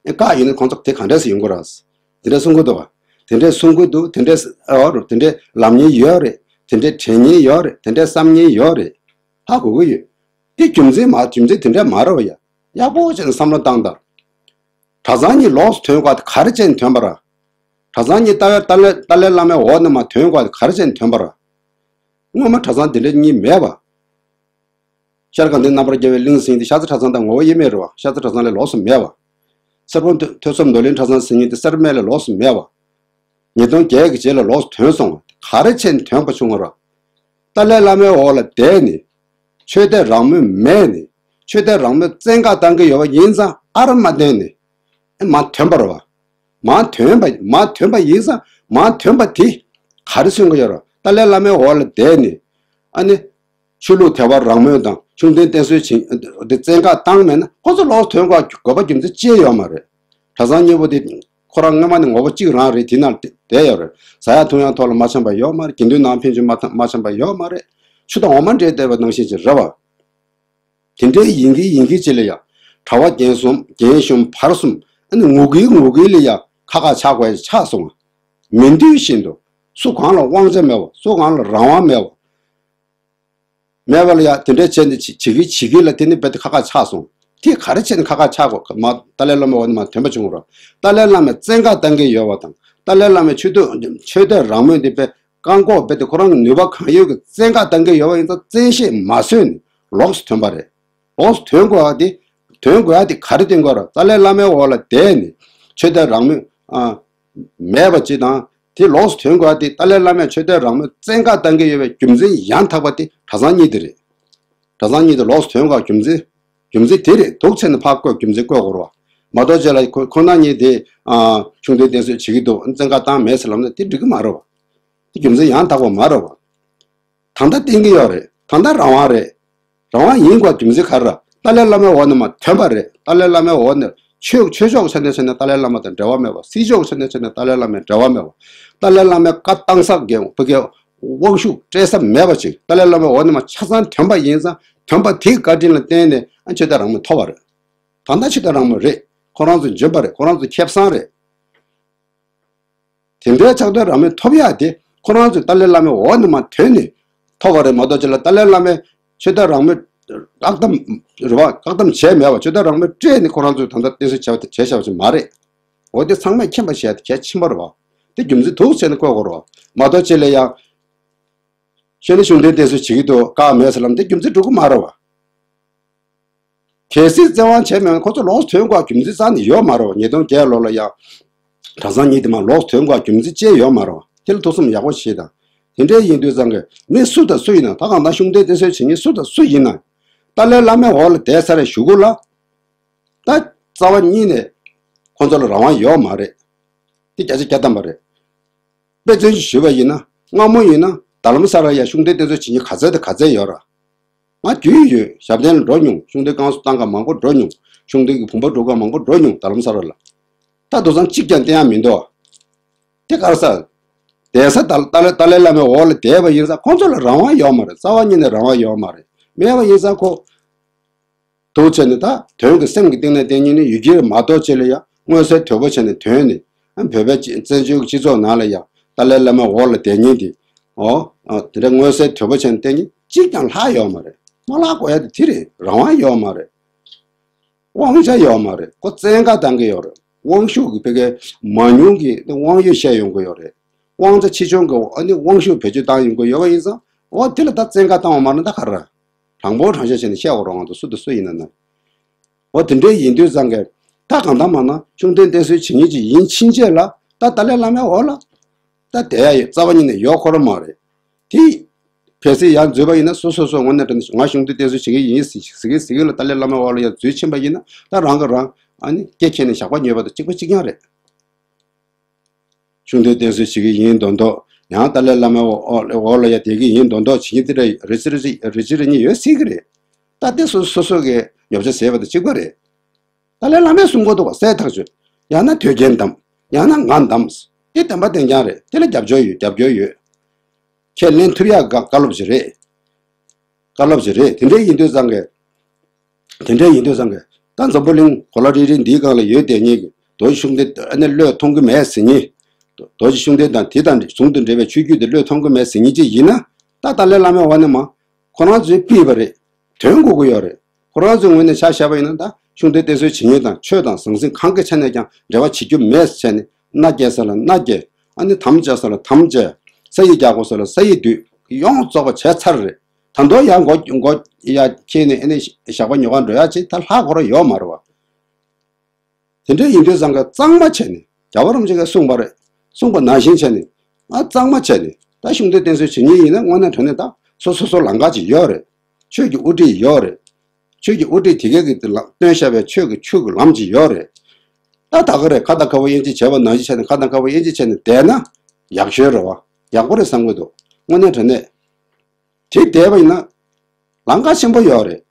དེ་བཀག་ཡིན་ན་ཁོང་ཚོ་དེ་ག་འདྲས་སེ་ཡོང་གི་རེད། དེ་འདྲས་གསུང་གི་འདུག་ག་དེ་འདྲས་གསུང་གི་འདུག་དེ་འདྲས་ཨ་རུ་དེ་འདྲས་ལབ་མཁན་ཡོད་རེད། དེ་འདྲས་དྲན་མཁན་ཡོད་རེད། དེ་འདྲས་བསམ་མཁན་ཡོད་རེད། ཧ་གོ་གི་ཡོད། དེ་རྒྱུ་མཚན་མ་རྒྱུ་མཚན་དེ་འདྲས་མ་རེད་བ་ཡ། ཡག་པོ་བྱས་ནས་བསམ་བློ་བཏང་དང་། གྲྭ་ཚང་གཉིས་ལོགས་སུ་ཐོན་དགོས་དེ་ག་རེ་བྱས་ནས་ཐོན་པ་ར། གྲྭ་ཚང་གཉིས་ཏཱ་ལའི་ཏཱ་ལའི་ཏཱ་ལའི་བླ་མའི་འོག་ནས་མར་ཐོན་དགོས་དེ་ག་རེ་བྱས་ནས་ཐོན་པ་ར། སྔོན་མ་གྲྭ་ཚང་འདི་འདྲ་གཉིས་མེད་པ། ཤར་དགའ་ལྡན་རྣམ་པར་རྒྱལ་བའི་གླིང་ཟེར་མཁན་དེ་ཤར་རྩེ་གྲྭ་ཚང་དང་ངོ་བོ་དབྱེར་མེད་རེད་བ། ཤར་རྩེ་གྲྭ་ཚང་ལས་ལོགས་སུ་མེད་པ། གསེར་སྦོམ་ཐོས་ཐོས་བསམ་རྡོར་གླིང་གྲྭ་ཚང་ཟེར་མཁན་དེ་གསེར་སྨད་ལས་ལོགས་སུ་མེད་པ། ཉིས་སྟོང་བརྒྱད་ཀྱི་རྗེས་ལ་ལོགས་སུ་ཐོན་སོང་བ་དེ་ག་རེ་བྱས་ནས་ཐོན་པ་བྱུང་བ་ར། ཏཱ་ལའི་བླ་མའི་འོག་ལ་བསྡད་ནས། ཆོས་དད་རང་མོས་མེད་ནས། ཆོས་དད་རང་མོས་བཙན་བཀག་བཏང་གི་ཡོད་པ་ཡིན་ཙང་ཨ་ར་མ་བསྟན་ནས། ཨེ་མར་ཐོན་པ་རེད་བ། མར་ཐོན་པ་མར་ཐོན་པ་ཡིན་ཙང་མར་ཐོན་པ་དེ་ག་རེ་མཚོན་གི་ཡོད་རེད། ཏཱ་ལའི་བླ་མའི་འོག་ལ་བསྡད་ནས། ཨ་ནི། ཆོས་ལུགས་དད་པ་རང་མོས་དང་ཤུགས་ལྡན་བསྟེན་གསོལ་བྱེད་དེ་བཙན་བཀག་བཏང་མེད་ན་ཁོ་ཚོ་ལོགས་སུ་ཐོན་དགོས་དགོས་པ་རྒྱུ་མཚན་ཅི་ཡོད་མ་རེད། གྲྭ་ཚང་གཉིས་པོ་དེ་ཁོ་རང་སྔོན་མ་ནས་ངོ་བོ་གཅིག་རང་རེད། དེ་ན་བསྡད་ཡོད་རེད། ཟ་ཡག་འཐུང་ཡག་ཐོག་ལ་མ་འཆམ་པ་ཡོད་མ་རེད། དགེ་འདུན་ནང་ཕན་ཚུན་མ་མ་འཆམ་པ་ཡོད་མ་རེད། ཆུ་དང་འོ་མ་འདྲེས་བསྡད་པ་ནང་བཞིན་ཅིག་རེད་བ། དེ་འདྲའི་ཡིན་གྱི་ཡིན་གྱི་ཅིག་ལ་ཡ། གྲྭ་པ་རྒན་གསུམ་རྒན་གཞོན་བར་གསུམ་ཨ་ནི་ངུ་གི་ངུ་གི་ལ་ཡ་ཁ་ཁ་ཆག་དགོས་ཆགས་སོང་། མི་འདོད་བཞིན་དུ་སུ་གང་ལ་དབང་ཆ་མེད་པ་སུ་གང་ལ་རང་དབང་མེད་པ། མེད་པ་ལ་ཡ་དེ་འདྲ་བྱས་ནས་བྱེད་བྱེད་ཀྱི་བྱེད་ཀྱི་ལ་དེ་ནི་རྦད་དེ་ཁ་ཁ་ཆགས་སོང་། དེ་ག་རེ་བྱས་ནས་ཁ་ཁ་ཆགས་དགོས་མ་ཏཱ་ལའི་བླ་མ་འོག་ནས་མར་ཐོན་པ་བྱུང་རོགས། ཏཱ་ལའི་བླ་མས་བཙན་བཀའ་བཏང་གི་ཡོད་པ་དང་ཏཱ་ལའི་བླ་མས་ཆོས་དད་ཆོས་དད་རང་མོས་འདི་དཔེ་བཀག་འགོག་རྦད་དེ་ཁོ་རང་གི་ནུས་པ་གང་ཡོད་ཀྱི་བཙན་བཀའ་བཏང་གི་ཡོད་པ་ཡིན་ཙང་བཙན་ཤེད་མ་བཟོད་ནས་ལོགས་སུ་ཐོན་པ་རེད། ལོགས་སུ་ཐོན་དགོས་ཡ་དེ་ཐོན་དགོས་ཡ་དེ་ག་རེ་བསྟན་དགོས་ར་ཏཱ་ལའི་བླ་མའི་འོག་ལ་བསྡད་ནས་ཆོས་དད་རང་མོས་ཨ། མེད་པ་ཅིག་དང་དེ་ལོགས་སུ་ཐོན་དགོས་ཏེ་ཏཱ་ལའི་བླ་མས་ཆོས་དད་རང་མོས་བཙན་བཀའ་བཏང་གི་ཡོད་པའི་རྒྱུ་མཚན་ཡང་དག་པ་དེ་གྲྭ་ཚང་གཉིས་དེ་རེད། གྲྭ་ཚང་གཉིས་དེ་ལོགས་སུ་ཐོན་དགོས་རྒྱུ་མཚན་རྒྱུ་མཚན་དེ་རེད་འདུག་བྱས་ནས་ཕར་བཀོད་རྒྱུ་མཚན་བཀོད་དགོས་རེད་བ། མ་གཏོགས་རྗེས་ལ་ཁོ་ཁོ་ན་གཉིས་དེ་ཨ་ཆུང་དུས་བསྟེན་གསོལ་བྱེད་ཀྱི་འདུག་བཙན་བཀའ་བཏང་མེད་ཟེར་ལབ་ན་དེ་འགྲིག་གི་མ་རེད་བ། དེ་རྒྱུ་མཚན་ཡང་དག་པ་མ་རེད་བ། ད་ལྟ་བསྟན་གྱི་ཡོད་རེད། ད་ལྟ་རང་དབང་རེད། རང་དབང་ཡིན་དགོས་རྒྱུ་མཚན་ག་རེ་ར། ཏཱ་ལའི་བླ་མའི་འོག་ནས་མར་ཐོན་པ་རེད། ཏཱ་ལའི་བླ་མའི་འོག་ནས་ཆོས་ཆོས་ཕྱོགས་ཆ་ནས་བྱས་ན་ཏཱ་ལའི་བླ་མ་དང་འབྲེལ་བ་མེད་པ། སྲིད་ཕྱོགས་ཆ་ནས་བྱས་ན་ཏཱ་ལའི་བླ་མའི་འབྲེལ་བ་མེད་པ། ཏཱ་ལའི་བླ་མའི་བཀའ་བཏང་ས་གི་བུ་གའི་དབང་ཤུགས་སྤྲད་ས་མེད་པ་ཅིག་ཏཱ་ལའི་བླ་མའི་འོག་ནས་མར་ཆ་ཚང་ཐོན་པ་ཡིན་ཙང་ཐོན་པ་དེའི་བཀའ་དྲིན་ལ་བརྟེན་ནས་ཨ་ཆོས་དད་རང་མོས་ཐོབ་པ་རེད། ད་ལྟ་ཆོས་དད་རང་མོས་རེད། ཁོ་རང་ཚོ་འཇོན་པ་རེད། ཁོ་རང་ཚོ་ཁེ་བཟང་རེད། དེ་འདྲའི་ཆོས་དད་རང་མོས་ཐོབ་ཡག་དེ་ཁོ་རང་ཚོས་ཏཱ་ལའི་བླ་མའི་འོག་ནས་མར་ཐོན་ནས་ཐོབ་པ་རེད་མ་གཏོགས་ཅི་ལ་ཏཱ་ལའི་བླ་མས་ཆོས་དད་རང་མོས་བཀག་སྡོམ་རེད་བ། བཀག་སྡོམ་བྱས་མེད་བ། ཆོས་དད་རང་མོས་སྤྲད་ནས་ཁོ་རང་ཚོས་ད་ལྟ་བསྟེན་གསོལ་བྱས་བྱས་བཞག་པ་ཞིག་མ་རེད། འོ་དེ་ཚང་མས་མཁྱེན་པ་བྱས་ཏེ་གལ་ཆེན་པོ་རེད་བ། དེ་རྒྱུ་མཚན་འདུག་བྱས་ནས་བཀོད་དགོས་རེད་བ། མ་གཏོགས་ཅི་ལ་ཡང་ཤེས་ནས་གཞུང་འབྲེལ་བསྟེན་གསོལ་བྱེད་ཀྱི་འདུག་བཀག་མེད་ཟེར་ལབ་དེ་རྒྱུ་མཚན་འགྲོ་གི་མ་རེད་བ། གལ་སྲིད་བཙན་དབང་བྱས་མེད་ན་ཁོ་ཚོ་ལོགས་སུ་ཐོན་དགོས་རྒྱུ་མཚན་རྩ་ནས་ཡོད་མ་རེད་བ། ཉིས་སྟོང་བརྒྱད་ལོ་ལ་ཡང་གྲྭ་ཚང་གཉིས་དེ་མར་ལོགས་སུ་ཐོན་དགོས་རྒྱུ་མཚན་ཅི་ཡང་ཡོད་མ་རེད་བ། དེ་ལ་ཐུགས་བསམ་ཡག་པོ་བྱེད་དང་། དེ་འདྲའི་ཡིན་དུས་ཙང་གི་མི་སུ་དང་སུ་ཡིན་ན་ད་གང་ལྟར་གཞུང་འབྲེལ་བསྟེན་གསོལ་བྱེད་མཁན་སུ་དང་སུ་ཡིན་ན། ཏཱ་ལའི་བླ་མའི་འོག་ལ་བསྡད་ཚར་བའི་གཞུག་གུ་ལ། ད་རྩ་བ་ཉིད་ནས་ཁོ་ཚོ་ལ་རང་དབང་ཡོད་མ་རེད། དེ་བརྒྱ་ཆ་བརྒྱ་ཐམ་པ་རེད། དཔེ་མཚོན་ཞིག་ཞུས་པ་ཡིན་ན་སྔ་མོ་ཡིན་ན་རྡ་རམ་ས་ལར་ཡ་གཞུང་འབྲེལ་བསྟེན་གསོལ་བྱེད་མཁན་ག་ཚད་དང་ག་ཚད་ཡོད་ར། ང་རྒྱུས་ཡོད། ཞབས་བརྟན་ལ་འགྲོ་མྱོང་། གཞུང་འབྲེལ་བསྐྱངས་གསོལ་བཏང་ག་མང་པོ་འགྲོ་མྱོང་། གཞུང་འབྲེལ་གྱི་བུམ་པ་སྒྲུབ་ག་མང་པོ་འགྲོ་མྱོང་རྡ་རམ་ས་ལར་ལ། ད་དེང་སང་གཅིག་ཀྱང་བསྟེན་ཡ་མི་འདུག་དེ་ག་རེ་ཟེར། བསྡད་ས་ད་ད་ལ་ད་ལའི་བླ་མའི་འོག་ལ་བསྡད་པ་ཡིན་ཙང་ཁོང་ཚོ་ལ་རང་དབང་ཡོད་མ་རེད། རྩ་བ་ཉིད་ནས་རང་དབང་ཡོད་མ་རེད། མེད་པ་ཡིན་ཙང་ཁོ། འདུག་བྱས་ནས་ད་དོན་གྱི་སེམས་ཀྱི་གཏིང་ནས་བསྟེན་མཁན་ནི་ཡུལ་གྱི་མ་གཏོགས་ཅི་ལ་ཡང་མངོན་གསལ་དོད་པོ་བྱས་ནས་ཐོན་ནས་ཨ་བོད་པའི་སྤྱི་བཙན་བྱོལ་གྱི་སྤྱི་ཚོགས་ནང་ལ་ཡང་ཏཱ་ལའི་བླ་མའི་འོག་ལ་བསྡད་མཁན་དེ་ཨོ་ཨ་དེ་འདྲ་མངོན་གསལ་དོད་པོ་བྱས་ནས་བསྟེན་མཁན་གཅིག་ཀྱང་ལྷག་ཡོད་མ་རེད། མ་ལྷག་དགོས་ཡ་དེ་དེ་རེད། རང་དབང་ཡོད་མ་རེད། དབང་ཆ་ཡོད་མ་རེད། ཁོ་བཙན་བཀའ་བཏང་གི་ཡོད་རེད། དབང་ཤུགས་ཀྱི་ཕ་གིའི་མང་ཉུང་གི་དབང་ཡོད་བཤད་ཡོང་གི་ཡོད་རེད། དབང་ཆ་ཆེ་ཆུང་གི་ཨ་ནི་དབང་ཤུགས་བེད་སྤྱོད་བཏང་ཡོང་གི་ཡོད་པ་ཡིན་ཙང་འོ་དེ་ལ་ད་བཙན་བཀའ་བཏང་བ་མ་རེད་ད་ག་རེ། དྲང་པོ་དྲང་བཞག་བྱས་ནས་བཤད་དགོས་རེད། ང་ཚོ་སུ་དང་སུ་ཡིན་ན་ན། འོ་དེ་འདྲའི་ཡིན་དུས་ཙང་གི་ད་གང་ལྟར་མ་ན་གཞུང་འབྲེལ་བསྟེན་གསོལ་བྱེད་མཁན་ཅིག་ཡིན་ཕྱིན་ཆད་ལ་ད་ཏཱ་ལའི་བླ་མའི་འོག་ལ་ད་བསྡད་ཡ་ཡོད་རྩ་བ་ཉིད་ནས་ཡོད་ཁོ་རང་མ་རེད། དེ་ གལ་སྲིད་ཡར་འཛུལ་བ་ཡིན་ན་སོ་སོ་སོ་དངོས་གནས་དྲང་གནས་ང་གཞུང་འདི་བསྟེན་གསོལ་བྱེད་ཀྱི་ཡིན་ཟེར་གྱི་ཟེར་གྱི་ལ་ཏཱ་ལའི་བླ་མའི་འོག་ལ་ཡར་འཛུལ་ཕྱིན་པ་ཡིན་ན་ད་རང་གིས་རང་ཨ་ནི་སྐེ་འཁྱེར་ནས་ཞགས་པ་ཉོས་པ་དང་གཅིག་པ་གཅིག་རྐྱང་རེད། གཞུང་འདི་བསྟེན་གསོལ་བྱེད་ཀྱི་ཡིན་མདོག་མདོག་ཡང་ཏཱ་ལའི་བླ་མའི་འོག་འོག་ལ་ཡར་བསྡད་ཀྱི་ཡིན་མདོག་མདོག་བྱེད་ཀྱི་འདི་འདྲ་རེ་ཅི་རེ་ཅི་རེ་ཅི་རེ་གཉིས་ཡོད་སྲིད་ཀྱི་རེད། ད་དེ་སོ་སོ་སོ་གིས་ཉོ་ཆ་བཟས་པ་དང་གཅིག་པ་རེད། ཏཱ་ལའི་བླ་མས་གསུང་གི་འདུག་བ། གསལ་ཐག་ཆོད། ཡང་ན་དོལ་རྒྱལ་བདམས། ཡང་ན་ང་བདམས། དེ་བདེན་པ་བདེན་རྐྱང་རེད། དེ་ལ་རྒྱབ་སྐྱོར་ཡོད། རྒྱབ་སྐྱོར་ཡོད། ཁས་ལེན་ཐུབ་ཡག་བཀའ་བཀའ་སློབ་ཅིག་རེད། བཀའ་སློབ་ཅིག་རེད། དེ་འདྲ་ཡིན་དུས་ཙང་གི། དེ་འདྲ་ཡིན་དུས་ཙང་གི། ད་འཛམ་བུ་གླིང་གོ་ལ་རིལ་རིལ་འདིའི་སྒང་ལ་ཡོད་བསྡད་མཁན་གྱི་རྡོ་རྗེ་ཤུགས་ལྡན་ཨ་ནི་བློས་ཐོངས་ཀྱི་མེད་ཟེར་མཁན། རྡོ་རྗེ་ཤུགས་ལྡན་དང་དེ་དང་ཟུང་དུ་འབྲེལ་བའི་ཆོས་བརྒྱུད་དེ་བློས་ཐོངས་ཀྱི་མེད་ཟེར་མཁན་ཅིག་ཡིན་ན། ད་ཏཱ་ལའི་བླ་མའི་འོག་ནས་མ། ཁོ་རང་ཚོས་ཕུད་པ་རེད། དོན་དགོས་ཀྱི་ཡོད་རེད། ཁོ་རང་ཚོའི་ངོས་ནས་ཆ་བཞག་པ་ཡིན་ན་ད་གཞུང་འདི་བསྟེན་གསོལ་བྱེད་མཁན་དང་ཆོས་དང་ཟང་ཟིང་གང་གི་ཆ་ནས་ཀྱང་འབྲེལ་བ་བྱེད་རྒྱུ་མེད་ཟེར་ནས་མནའ་སྐྱེལ་ས་ལ་མནའ་སྐྱེལ། ཨ་ནི་དམ་བཅའ་ས་ལ་དམ་བཅའ། ས་ཡིག་རྒྱག་དགོས་ས་ལ་ས་ཡིག་བསྡུས། ཡོངས་རྫོགས་པ་བྱས་ཚར་རེད། ད་དུང་ཡང་མགོ་མགོ་ཡ་འཁྱེར་ནས་ཨ་ནི་ཞགས་པ་ཉོ་གར་འགྲོ་ཡ་ཅིག་ད་ལྷག་ཁོ་རང་ཡོད་མ་རེད་བ། དེ་འདྲ་ཡིན་དུས་ཙང་གི་གཙང་མ་བྱས་ནས་རྒྱལ་བ་རིན་པོ་ཆེ་གིས་གསུངས་པ་རེད། གསུངས་པ་ནང་བཞིན་བྱས་ནས་ཨ་གཙང་མ་བྱས་ནས་ད་གཞུང་འདི་བསྟེན་གསོལ་བྱེད་མཁན་ཡིན་ན་དངོས་གནས་དྲང་གནས་ད་སོ་སོ་སོ་ལམ་ཁ་ཅིག་ཡོད་རེད། ཆོས་ཀྱི་དབུ་ཁྲིད་ཡོད་རེད། ཆོས་ཀྱི་དབུ་ཁྲིད་དེ་གས་ཀྱི་དེ་ལ་སྟོན་བཞག་པའི་ཆོས་ཀྱི་ཆོས་ཀྱི་ལམ་ཅིག་ཡོད་རེད། ད་ད་ག་རེད། ཁ་དང་ཁ་བོ་དབྱེ་འབྱེད་བྱས་པ་ནང་བཞིན་བྱས་ནས་ཁ་དང་ཁ་བོ་དབྱེ་འབྱེད་བྱས་ནས་བསྡད་ན་ཡག་ཤོས་རེད་བ། ཡག་པོ་རེད་བསམ་གྱི་འདུག་དངོས་གནས་དྲང་གནས། དེ་བསྡད་པ་ཡིན་ན་ལམ་ཁ་ཆེན་པོ་ཡོད་རེད།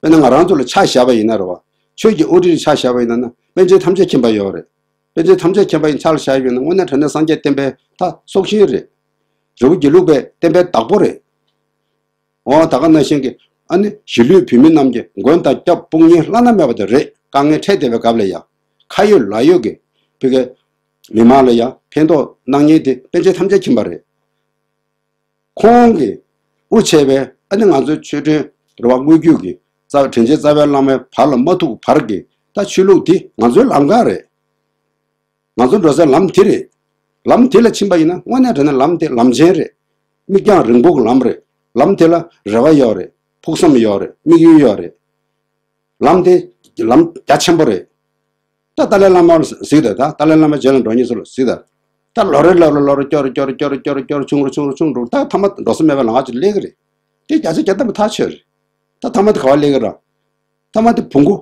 དཔེར་ན་ང་རང་ཚོ་ལ་ཆ་བཞག་པ་ཡིན་ན་རེད་བ། ཆོས་ཀྱི་དབུ་ཁྲིད་ཆ་བཞག་པ་ཡིན་ན་ན་པཎ་ཆེན་ཐམས་ཅད་མཁྱེན་པ་ཡོད་རེད། པཎ་ཆེན་ཐམས་ཅད་མཁྱེན་པ་ཡིན་ཆ་ལ་བཞག་ཡོད་ན་དངོས་གནས་དྲང་གནས་སངས་རྒྱས་བསྟན་པའི་ད་སྲོག་ཤིང་རེད། རི་བོ་དགེ་ལུགས་པའི་བསྟན་པའི་བདག་པོ་རེད། འོ་ད་ག་ནང་བཞིན་གྱི་ཨ་ནི་གཞིས་ལུས་བོད་མི་རྣམས་ཀྱི་མགོན་དང་སྐྱབས་དཔུང་གཉེན་བླ་ན་མེད་པ་དེ་རེད། དཀའ་ངལ་འཕྲད་བསྡད་པའི་སྐབས་ལ་ཡང་ཁ་ཡོད་ལག་ཡོད་ཀྱི་བོད་ཀྱི་མི་མང་ལ་ཡང་ཕན་ཐོགས་གནང་མཁན་དེ་པཎ་ཆེན་ཐམས་ཅད་མཁྱེན་པ་རེད། ཁོང་གིས་དབུ་བྱས་པའི་ཨ་ནི་ང་ཚོའི་ཆོས་སྒྲོན་རེད་བ། དངོས་བརྒྱུད་ཀྱི་རྩ་དྲིན་ཅན་རྩ་བའི་བླ་མའི་བར་ལ་མ་ཐུག་བར་གྱི་ད་ཆོས་ལུགས་འདི་ང་ཚོའི་ལམ་ཁ་རེད། ང་ཚོ་འགྲོ་སའི་ལམ་དེ་རེད། ལམ་དེ་ལ་ཕྱིན་པ་ཡིན་ན་དངོས་གནས་དྲང་གནས་ལམ་དེ་ལམ་ཆེན་རེད། མིག་རྒྱང་རིང་པོ་གི་ལམ་རེད། ལམ་དེ་ལ་རེ་བ་ཡོད་རེད། ཕུགས་བསམ་ཡོད་རེད། དམིགས་ཡུལ་ཡོད་རེད། ལམ་དེ་ལམ་རྒྱ་ཆེན་པོ་རེད། ད་ཏཱ་ལའི་བླ་མ་ལ་གཟིགས་དང་། ད་ཏཱ་ལའི་བླ་མ་རྗེས་ལ་འགྲོ་མཁན་ཚོ་ལ་གཟིགས་དང་། ད་ལོ་རེ་ལོ་རེ་ལོ་རེ་སྐྱོ་རུ་སྐྱོ་རུ་སྐྱོ་རུ་སྐྱོ་རུ་སྐྱོ་རུ་ཆུང་རུ་ཆུང་རུ་ཆུང་རུ། ད་མཐའ་མ་འགྲོ་ས་མེད་པའི་ལམ་ཁ་ཅིག་སླེབས་ཀྱི་རེད། དེ་བརྒྱ་ཆ་བརྒྱ་ཐམ་པ་ཐག་ཆོད་རེད། ད་མཐའ་མ་དེ་ག་པར་སླེབས་ཀྱི་རེད། མཐའ་མ་དེ་བོང་གུ་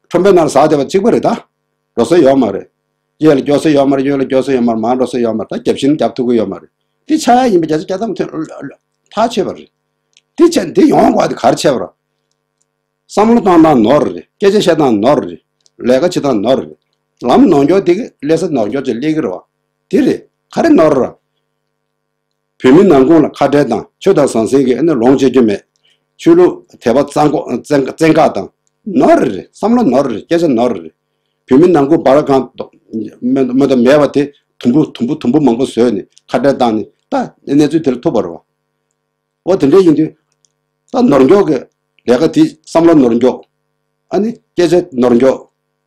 ཁྲོན་པའི་ནང་ལ་ཟགས་བསྡད་པ་གཅིག་པ་རེད། ད་འགྲོ་ས་ཡོད་མ་རེད། གཡས་ལ་སྐྱོར་ས་ཡོད་མ་རེད། གཡོན་ལ་སྐྱོར་ས་ཡོད་མ་རེད། མར་འགྲོ་ས་ཡོད་མ་རེད། ད་རྒྱབ་ཤིང་རྒྱབ་ཐུབ་ཀྱི་ཡོད་མ་རེད། དེ་ཆགས་ཡ་ཡིན་པ་བརྒྱ་ཆ་བརྒྱ་ཐམ་པ་ཐག་ཆོད་པ་རེད། དེ་བྱས་དེ་ཡོང་དགོས་པ་དེ་ག་རེ་བྱས་པ་རེད། བསམ་བློ་བཏང་སྟངས་ནོར་རེད། སྐད་ཆ་བཤད་སྟངས་ནོར་རེད། ལས་ཀ་བྱེད་སྟངས་ནོར་རེད། ལམ་ནོར་འཁྱོག་དེ་གི་སླེབས་ས་ནོར་འཁྱོག་ཅིག་སླེབས་ཀྱི་རེད་བ། དེ་རེད། ག་རེ་ནོར་ར། བོད་མི་ནང་ཁུལ་ལ་ཁ་བྲལ་དང་ཆོས་དང་ཟང་ཟིང་གི་ཨ་ནི་ལོངས་སྤྱོད་རྒྱུ་མེད། ཆོས་ལུགས་དད་པ་བཙན་བཀག་བཙན་བཙན་བཀག་དང་། ནོར་རེད། བསམ་བློ་ནོར་རེད། སྐད་ཆ་ནོར་རེད། བོད་མི་ནང་ཁུལ་སྦ་ར་གང་མེད་མེད་དང་མེད་པ་དེ་དུམ་བུ་དུམ་བུ་དུམ་བུ་མང་པོ་བཟོས་ནས་ཁ་བྲལ་བཏང་ནས་ད་གནས་ཚུལ་དེ་ལ་ཐུག་པ་རེད་བ། འོ་དེ་འདྲ་ཡིན་དུས། ད་ནོར་འཁྱོག་གི་ལས་ཀ་དེ་བསམ་བློ་ནོར་འཁྱོག་ཨ་ནི་སྐད་ཆ་ནོར་འཁྱོག་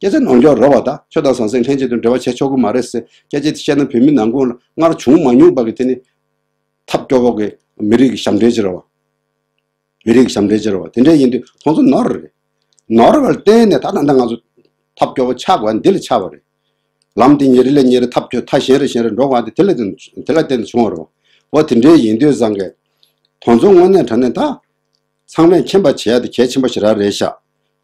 སྐད་ཆ་ནོར་འཁྱོག་རེད་བ། ད་ཆོས་དང་ཟང་ཟིང་ལྷན་ཅིག་ཏུ་འབྲེལ་བ་བྱེད་ཆོག་གི་མ་རེད་ཟེར་སྐད་ཆ་དེ་བཤད་ན་བོད་མི་ནང་ཁུལ་ལ་སྔར་བྱུང་མ་མྱོང་པ་གི་དེ་ནི་ཐབས་སྐྱོ་པོ་གི་མི་རིགས་ཀྱི་ཞབས་འདྲེན་ཅིག་རེད་བ། མི་རིགས་ཀྱི་ཞབས་འདྲེན་ཅིག་རེད་བ། དེ་འདྲ་ཡིན་དུས་ཁོང་ཚོ་ནོར་རེད། ནོར་བར་བརྟེན་ནས་ད་ད་ལྟ་ང་ཚོ་ཐབས་སྐྱོ་པོ་ཆགས་དགོས་འདི་ལ་ཆགས་པ་རེད། ལམ་དེ་ཉིན་རེ་ལས་ཉིན་རེ་ཐབས་སྐྱོ་མཐའ་གཞན་རེ་གཞན་རེ་འགྲོ་དགོས་འདི་དེ་ལ་བརྟེན་དེ་ལ་བརྟེན་ནས་བྱུང་བ་རེད་བ། འོ་དེ་འདྲའི་ཡིན་དུས་ཙང་གི་དོན་ཚོ་དངོས་གནས་དྲང་གནས་ད་ཚང་མས་མཁྱེན་པ་བྱེད་ཡ་དེ་གལ་ཆེན་པོ་ཞེ་དྲག་རེད་ཤག་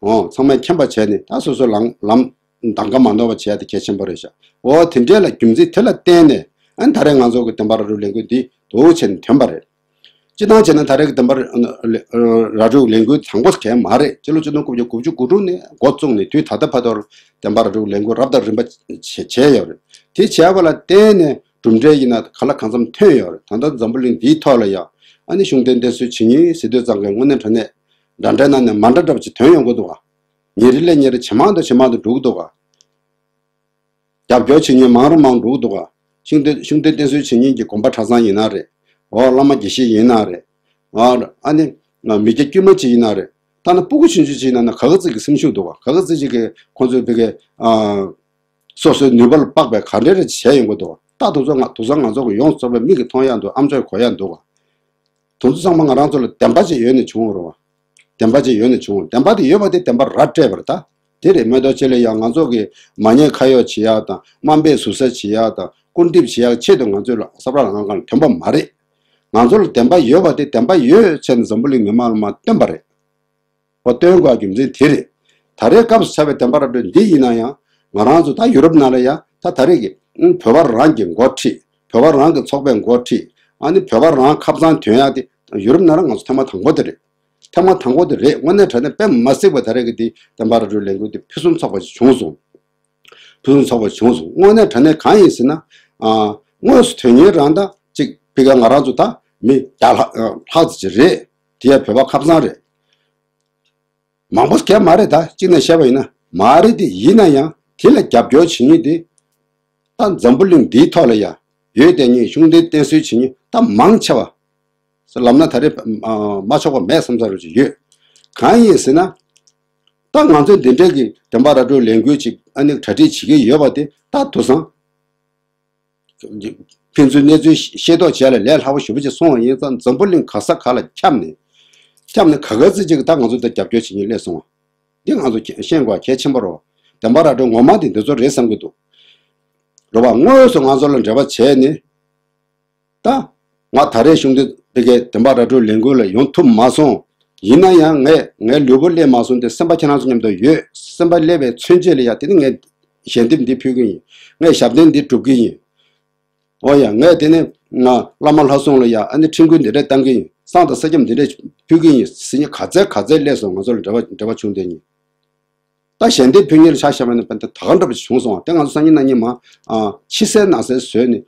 འོ་ཚང་མས་མཁྱེན་པ་བྱས་ནས་ད་སོ་སོ་ལམ་ལམ་འདང་ག་མ་ནོར་བ་བྱེད་ཡ་དེ་གལ་ཆེན་པོ་རེད་ཤག་འོ་དེ་འདྲའི་ལ་རྒྱུ་མཚན་དེ་ལ་བརྟེན་ནས་ཨ་ནི་ད་རེས་ང་ཚོ་གི་བདེན་པ་རབ་སྒྲུབ་ལས་འགུལ་འདི་འདུག་བྱས་ནས་ཐོན་པ་རེད། སྤྱིར་བཏང་བྱས་ན་ད་རེས་ཀྱི་བདེན་པ་ར་སྒྲུབ་ལས་འགུལ་དང་པོ་གལ་མ་རེད། སྤྱི་ལོ་ཆིག་སྟོང་དགུ་བརྒྱ་དགུ་བཅུ་གོ་དྲུག་ནས་འགོ་བཙུགས་ནས་དུས་ད་ལྟ་བར་དུ་བདེན་པ་ར་སྒྲུབ་ལས་འགུལ་རབ་དང་རིམ་པ་བྱས་བྱས་ཡོད་རེད། དེ་བྱས་པ་ལ་བརྟེན་ནས་གྲུབ་འབྲས་ཡིན་ན་གང་ལ་གང་འཚམ་ཐོན་ཡོད་རེད། ད་ལྟ་འཛམ་བུ་གླིང་འདིའི་ཐོག་ལ་ཡང་ཨ་ནི་གཞུང་འབྲེལ་བསྟེན་གསོལ་བྱེད་མཁན་ཟེར་དུས་ཙང་གི་དངོས་གནས་དྲང་གནས་འདྲ་འདྲའི་ནང་ནས་མ་འདྲ་འདྲ་བ་ཅིག་ཐོན་ཡོང་གི་འདུག་ག་ཉིན་རེ་ལས་ཉིན་རེ་ཇེ་མང་དུ་ཇེ་མང་དུ་འགྲོ་གི་འདུག་ག་རྒྱབ་སྐྱོར་བྱེད་མཁན་མང་རུ་མང་རུ་འགྲོ་གི་འདུག་ག་གཞུང་འབྲེལ་གཞུང་འབྲེལ་བསྟེན་གསོལ་བྱེད་མཁན་གྱི་དགོན་པ་གྲྭ་ཚང་ཡིན་ན་རེད། འོ་བླ་མ་དགེ་བཤེས་ཡིན་ན་རེད། འོ་ཨ་ནི་མི་སྐྱ་དཀྱུས་མ་ཅིག་ཡིན་ན་རེད། ད་ནི་སྤུ་གུ་ཆུང་ཆུང་ཅིག་ཡིན་ན་ན་ག་ག་ཙིག་གི་སེམས་ཤུགས་འདུག་ག་ག་ག་ཙིག་ཅིག་གི་ཁོང་ཚོའི་བི་གའི་སོ་སོའི་ནུས་པ་ལ་དཔག་པའི་ག་འདྲ་རེ་བྱས་ཡོང་གི་འདུག་ག་ད་དེ་ཚོ་ང་དེང་སང་ང་ཚོ་གི་ཡོངས་རྫོགས་པའི་མིག་གིས་མཐོང་ཡ་འདུག་ཨ་མཆོག་གིས་གོ་ཡ་འདུག་ག་དེ་ཚོ་ཚང་མ་ང་རང་ཚོ་ལ་བདེན་པ་ཅིག་ཡོད་ནས་བྱུང་བ་རེད་བ། བདེན་པ་ཅིག་ཡོད་ནས་བྱུང་བ། བདེན་པ་དེ་ཡོད་པ་དེ་བདེན་པ་ར་སྤྲད་པ་རེད་ད། དེ་རེད་མེ་ཏོག་ཅེ་ལེ་ཡང་ང་ཚོ་གི་མ་ཉེས་ཁ་གཡོགས་བྱེད་ཡག་དང་དམའ་འབེབས་ཟུར་ཟ་བྱེད་ཡག་དང་སྐུར་འདེབས་བྱེད་ཡག་ཆེད་དུ་ང་ཚོའི་ལ་ས་བཀྲ་ལྷ་ཁང་སྒང་ལ་ཐོན་པ་མ་རེད། ང་ཚོ་ལ་བདེན་པ་ཡོད་པ་དེ་བདེན་པ་ཡོད་ཅེས་ནས་འཛམ་བུ་གླིང་མི་མང་ལ་མར་སྟོན་པ་རེད། འོ་སྟོན་དགོས་རྒྱུ་མཚན་དེ་རེད། ད་རེས་སྐབས་སུ་ཆགས་པའི་བདེན་པ་ར་སྤྲོད་འདི་ཡིན་ན་ཡང་ང་རང་ཚོ་ད་ཡུ་རོབ་ནང་ལ་ཡང་ད་ད་རེས་ཀྱི་ཨང་བོད་པ་རང་གི་འགོ་ཁྲིད། བོད་པ་རང་གི་ཚོགས་པའི་འགོ་ཁྲིད། ཨ་ནི་བོད་པ་རང་ཁ་སང་ཐོན་ཡག་དེ་ཡུ་རོབ་ནང་ལ་ང་ཚོ་ཐེངས་མ་དང་པོ་དེ་རེད། ཐེངས་མ་དང་པོ་དེ་རེད། དངོས་གནས་དྲང་གནས་དཔེ་མ་སྲིད་པ་ད་རེས་ཀྱི་འདི་བདེན་པ་ར་སྤྲོད་ལས་འགུལ་འདི་ཕུན་སུམ་ཚོགས་པ་ཞིག་བྱུང་སོང་། ཕུན་སུམ་ཚོགས་པ་བྱུང་སོང་། དངོས་གནས་དྲང་གནས་གང་ཡིན་ཟེར་ན། ཨ། དངོས་སུ་དོན་གཉེར་རང་ད་ཅིག་ཕི་ག་ང་རང་ཚོ་ད་མི་བརྒྱ་ལྷག་ལྷག་ཙམ་ཅིག་རེད། དེ་ཡང་བོད་པ་ཁ་སང་རེད། མང་པོ་གས་མ་རེད། ད་གཅིག་ནས་བཤད་པ་ཡིན་ན་མ་རེད། དེ་ཡིན་ན་ཡང་དེ་ལ་རྒྱབ་སྐྱོར་བྱེད་མཁན་དེ་ད་འཛམ་བུ་གླིང་འདིའི་ཐོག་ལ་ཡ་ཡོད་དེ་ཉིད་ཤུགས་ལྡན་བསྟེན་གསོལ་བྱེད་མཁན་ད་མང་ཆེ་བ་ལབ་ན་ད་རེས་མ་ཆོག་པ་མེད་བསམ་ས་རུ་ཅིག་ཡོད། གང་ཡིན་ཟེར་ན། ད་ང་ཚོས་འདི་འདྲའི་གི་བདེན་པ་ར་སྤྲོད་ལས་འགུལ་ཅིག་ཨ་ནི་གྲ་སྒྲིག་བྱེད་ཀྱི་ཡོད་པ་དེ་ད་དེང་སང་ཕན་ཚུན་གནས་ཚུལ་ཤེས་རྟོགས་བྱས་ལ་ལས་སླ་པོ་ཞེ་པོ་ཅིག་སོང་བ་ཡིན་ཙང་འཛམ་བུ་གླིང་ག་ས་ག་ལ་ཁྱབ་ནས་ཁྱབ་ནས་ག་ག་ཚོད་ཅིག་ད་ང་ཚོ་ད་རྒྱབ་སྐྱོར་བྱེད་མཁན་སླེབས་སོང་བ། འདི་ང་ཚོ་ཤེས་དགོས་གལ་ཆེན་པོ་རེད། བདེན་པ་ར་སྤྲོད་ངོ་མ་དེ་འདི་ཚོ་རེད་བསམ་གྱི་འདུག་རེད་པ། དངོས་སུ་ང་ཚོ་ལ་འབྲེལ་བ་བྱས་ནས། ད། ང་ད་རེས་གཞུང་འདི་ཕ་གིའི་བདེན་པ་ར་སྤྲོད་ལས་འགུལ་ལ་ཡོང་ཐུབ་མ་སོང་། ཡིན་ན་ཡང་ངས་ངའི་ལུས་པོ་སླེབས་མ་སོང་སྟེ་སེམས་པ་ཁྱེད་རང་ཚོ་མཉམ་དུ་ཡོད། སེམས་པ་སླེབས་པའི་མཚོན་བྱེད་ལ་ཡ་དེ་ནི་ངས་ཞལ་འདེབས་འདི་ཕུལ་གི་ཡིན། ངས་ཞབས་བརྟན་འདི་སྒྲུབ་ཀྱི་ཡིན། འོ་ཡ་ངས་དེ་ནི་ང་བླ་མ་ལྷ་སྲུང་ལ་ཡ་ཨ་ནི་ཁྲིམས་སྐུལ་འདི་འདྲ་བཏང་གི་ཡིན། བསང་དང་གསེར་སྐྱེམས་འདི་འདྲ་ཕུལ་གི་ཡིན་ཟེར་མཁན་ག་ཚད་ག་ཚད་སླེབས་སོང་། ང་ཚོ་ལ་འབྲེལ་བ་འབྲེལ་བ་བྱུང་བསྡད་མཁན། ད་ཞལ་འདེབས་ཕུལ་མཁན་ལ་ཆ་བཞག་པ་ཡིན་ན་ད་ག་འདྲ་པོ་ཞིག་བྱུང་སོང་བ། དེ་ང་ཚོ་སང་ཉིན་གནངས་ཉིན་མ་ཨ་ཕྱི་གསལ་ནང་གསལ་བཟོས་ནས་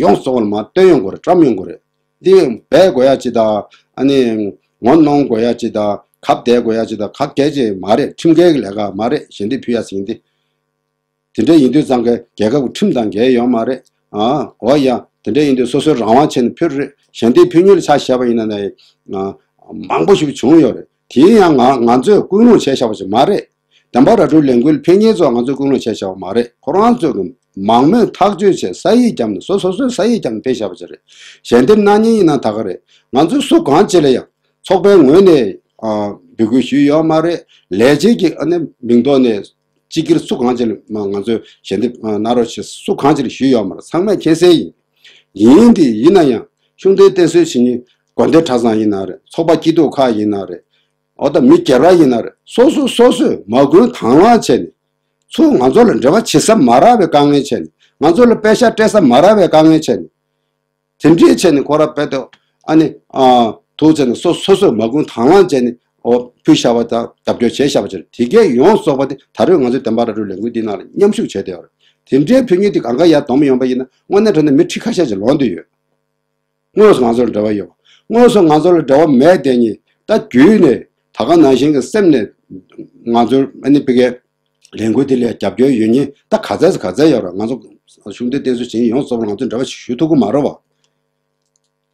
ཡོངས་རྫོགས་པ་ལ་མར་སྟོན་ཡོང་དགོས་རེད། བཀྲམ་ཡོང་དགོས་རེད། འདི་འབད་དགོས་ཡ་ཅིག་དང་ཨ་ནི་ངོ་གནོང་དགོས་ཡ་ཅིག་དང་གབ་བསྡད་དགོས་ཡ་ཅིག་དང་ག་གལ་ཅིག་མ་རེད། ཁྲིམས་འགལ་གྱི་ལས་ཀ་མ་རེད། ཞལ་འདེབས་ཕུལ་ཡ་ཟིན་ཏེ། དེ་འདྲ་ཡིན་དུས་ཙང་གི་རྒྱལ་ཁབ་ཀྱི་ཁྲིམས་དང་འགལ་ཡོད་མ་རེད། ཨ་འོ་ཡ་དེ་འདྲ་ཡིན་དུས་སོ་སོའི་རང་དབང་བྱས་ནས་ཕུལ་རེད། ཞལ་འདེབས་ཕུལ་མཁན་ལ་ཆ་བཞག་པ་ཡིན་ན་ནི་ཨ་མང་པོ་ཞིག་བྱུང་ཡོད་རེད། དེ་ཡང་ང་ང་ཚོས་སྐུལ་སློང་བྱས་བཞག་པ་ཞིག་མ་རེད། བདེན་པ་ར་སྤྲོད་ལས་འགུལ་ཕེབས་མཁན་ཚོ་ང་ཚོས་སྐུལ་སློང་བྱས་བཞག་པ་མ་རེད། ཁོ་རང་ཚོས་ཀྱི་མང་མོས་ཐག་གཅོད་བྱས་ས་ཡིག་བརྒྱབ་ནས་སོ་སོ་སོའི་ས་ཡིག་བརྒྱབ་ནས་ཕེབས་བཞག་པ་ཞིག་རེད། ཞལ་འདེབས་གནང་མཁན་ཡིན་ན་ད་ག་རེད། ང་ཚོས་སུ་གང་ཅི་ལ་ཡང་ཚོགས་པའི་ངོས་ནས་ཨ་འབོད་སྐུལ་ཞུས་ཡོད་མ་རེད། ལས་བྱེད་ཀྱི་ཨ་ནི་མིང་ཐོག་ནས་སྤྱི་སྒེར་སུ་གང་ཅི་ལ་ང་ཚོས་ཞལ་འདེབས་གནང་རོགས་ཞེས་སུ་གང་ཅི་ལ་ཞུས་ཡོད་མ་རེད། ཚང་མས་མཁྱེན་གསལ་ཡིན། ཡིན་དེ་ཡིན་ན་ཡང་ཤུགས་ལྡན་བསྟེན་གསོལ་བྱེད་མཁན་དགོན་སྡེ་གྲྭ་ཚང་ཡིན་ན་རེད། ཚོགས་པ་སྐྱིད་སྡུག་ཁག་ཡིན་ན་རེད། འོ་ད་མི་སྒེར་བ་ཡིན་ན་རེད། སོ་སོ་སོ་སོས་མ་དགོས་དང་བླངས་བྱས་ནས་ཚུར་ང་ཚོ་ལ་འབྲེལ་བ་བྱེད་ས་མ་རག་པའི་དཀའ་ངལ་བྱས་ནས་ང་ཚོ་ལ་པེ་ཤག་སྤྲད་ས་མ་རག་པའི་དཀའ་ངལ་བྱས་ནས། དེ་འདྲའི་བྱས་ནས་ཁོ་ར་དཔེ་དེ་ཨ་ནི་ཨ་ཐུག་བྱས་ནས་སོ་སོ་སོས་མ་དགོས་དང་བླངས་བྱས་ནས་འོ་ཕུལ་བཞག་པ་དང་རྒྱབ་སྐྱོར་བྱས་བཞག་པ་བྱས་དེ་གས་ཡོངས་རྫོགས་པ་དེ་ད་རེས་ང་ཚོའི་བདེན་པ་ར་སྤྲོད་ལས་འགུལ་འདི་ནང་ལ་མཉམ་ཞུགས་བྱས་བསྡད་ཡོད་རེད། དེ་འདྲའི་ཕུལ་མཁན་དེ་གང་ག་ཡར་གཏོང་མི་ཡོང་པ་ཡིན་ན་དངོས་གནས་དྲང་གནས་མི་ཁྲི་ཁ་ཤས་ཅིག་ལོག་འདོད་ཡོད། དངོས་སུ་ང་ཚོ་ལ་འབྲེལ་བ་ཡོད། དངོས་སུ་ང་ཚོ་ལ་འབྲེལ་བ་མེད་དེ་ཉིད་ད་བརྒྱུད་ནས་ད་ག་ནང་བཞིན་གྱི་སེམས་ནས་ང་ཚོ་ཨ་ནི་ཕ་གིའི་ལས་འགུལ་དེ་ལ་རྒྱབ་སྐྱོར་ཡོད་མཁན་ད་ག་ཚད་ག་ཚད་ཡོད་རེད། ང་ཚོ་ཤུགས་ལྡན་བསྟེན་གསོལ་བྱེད་མཁན་ཡོངས་རྫོགས་པ་ང་ཚོ་འབྲེལ་བ་ཞུ་ཐུབ་ཀྱི་མ་རེད་བ།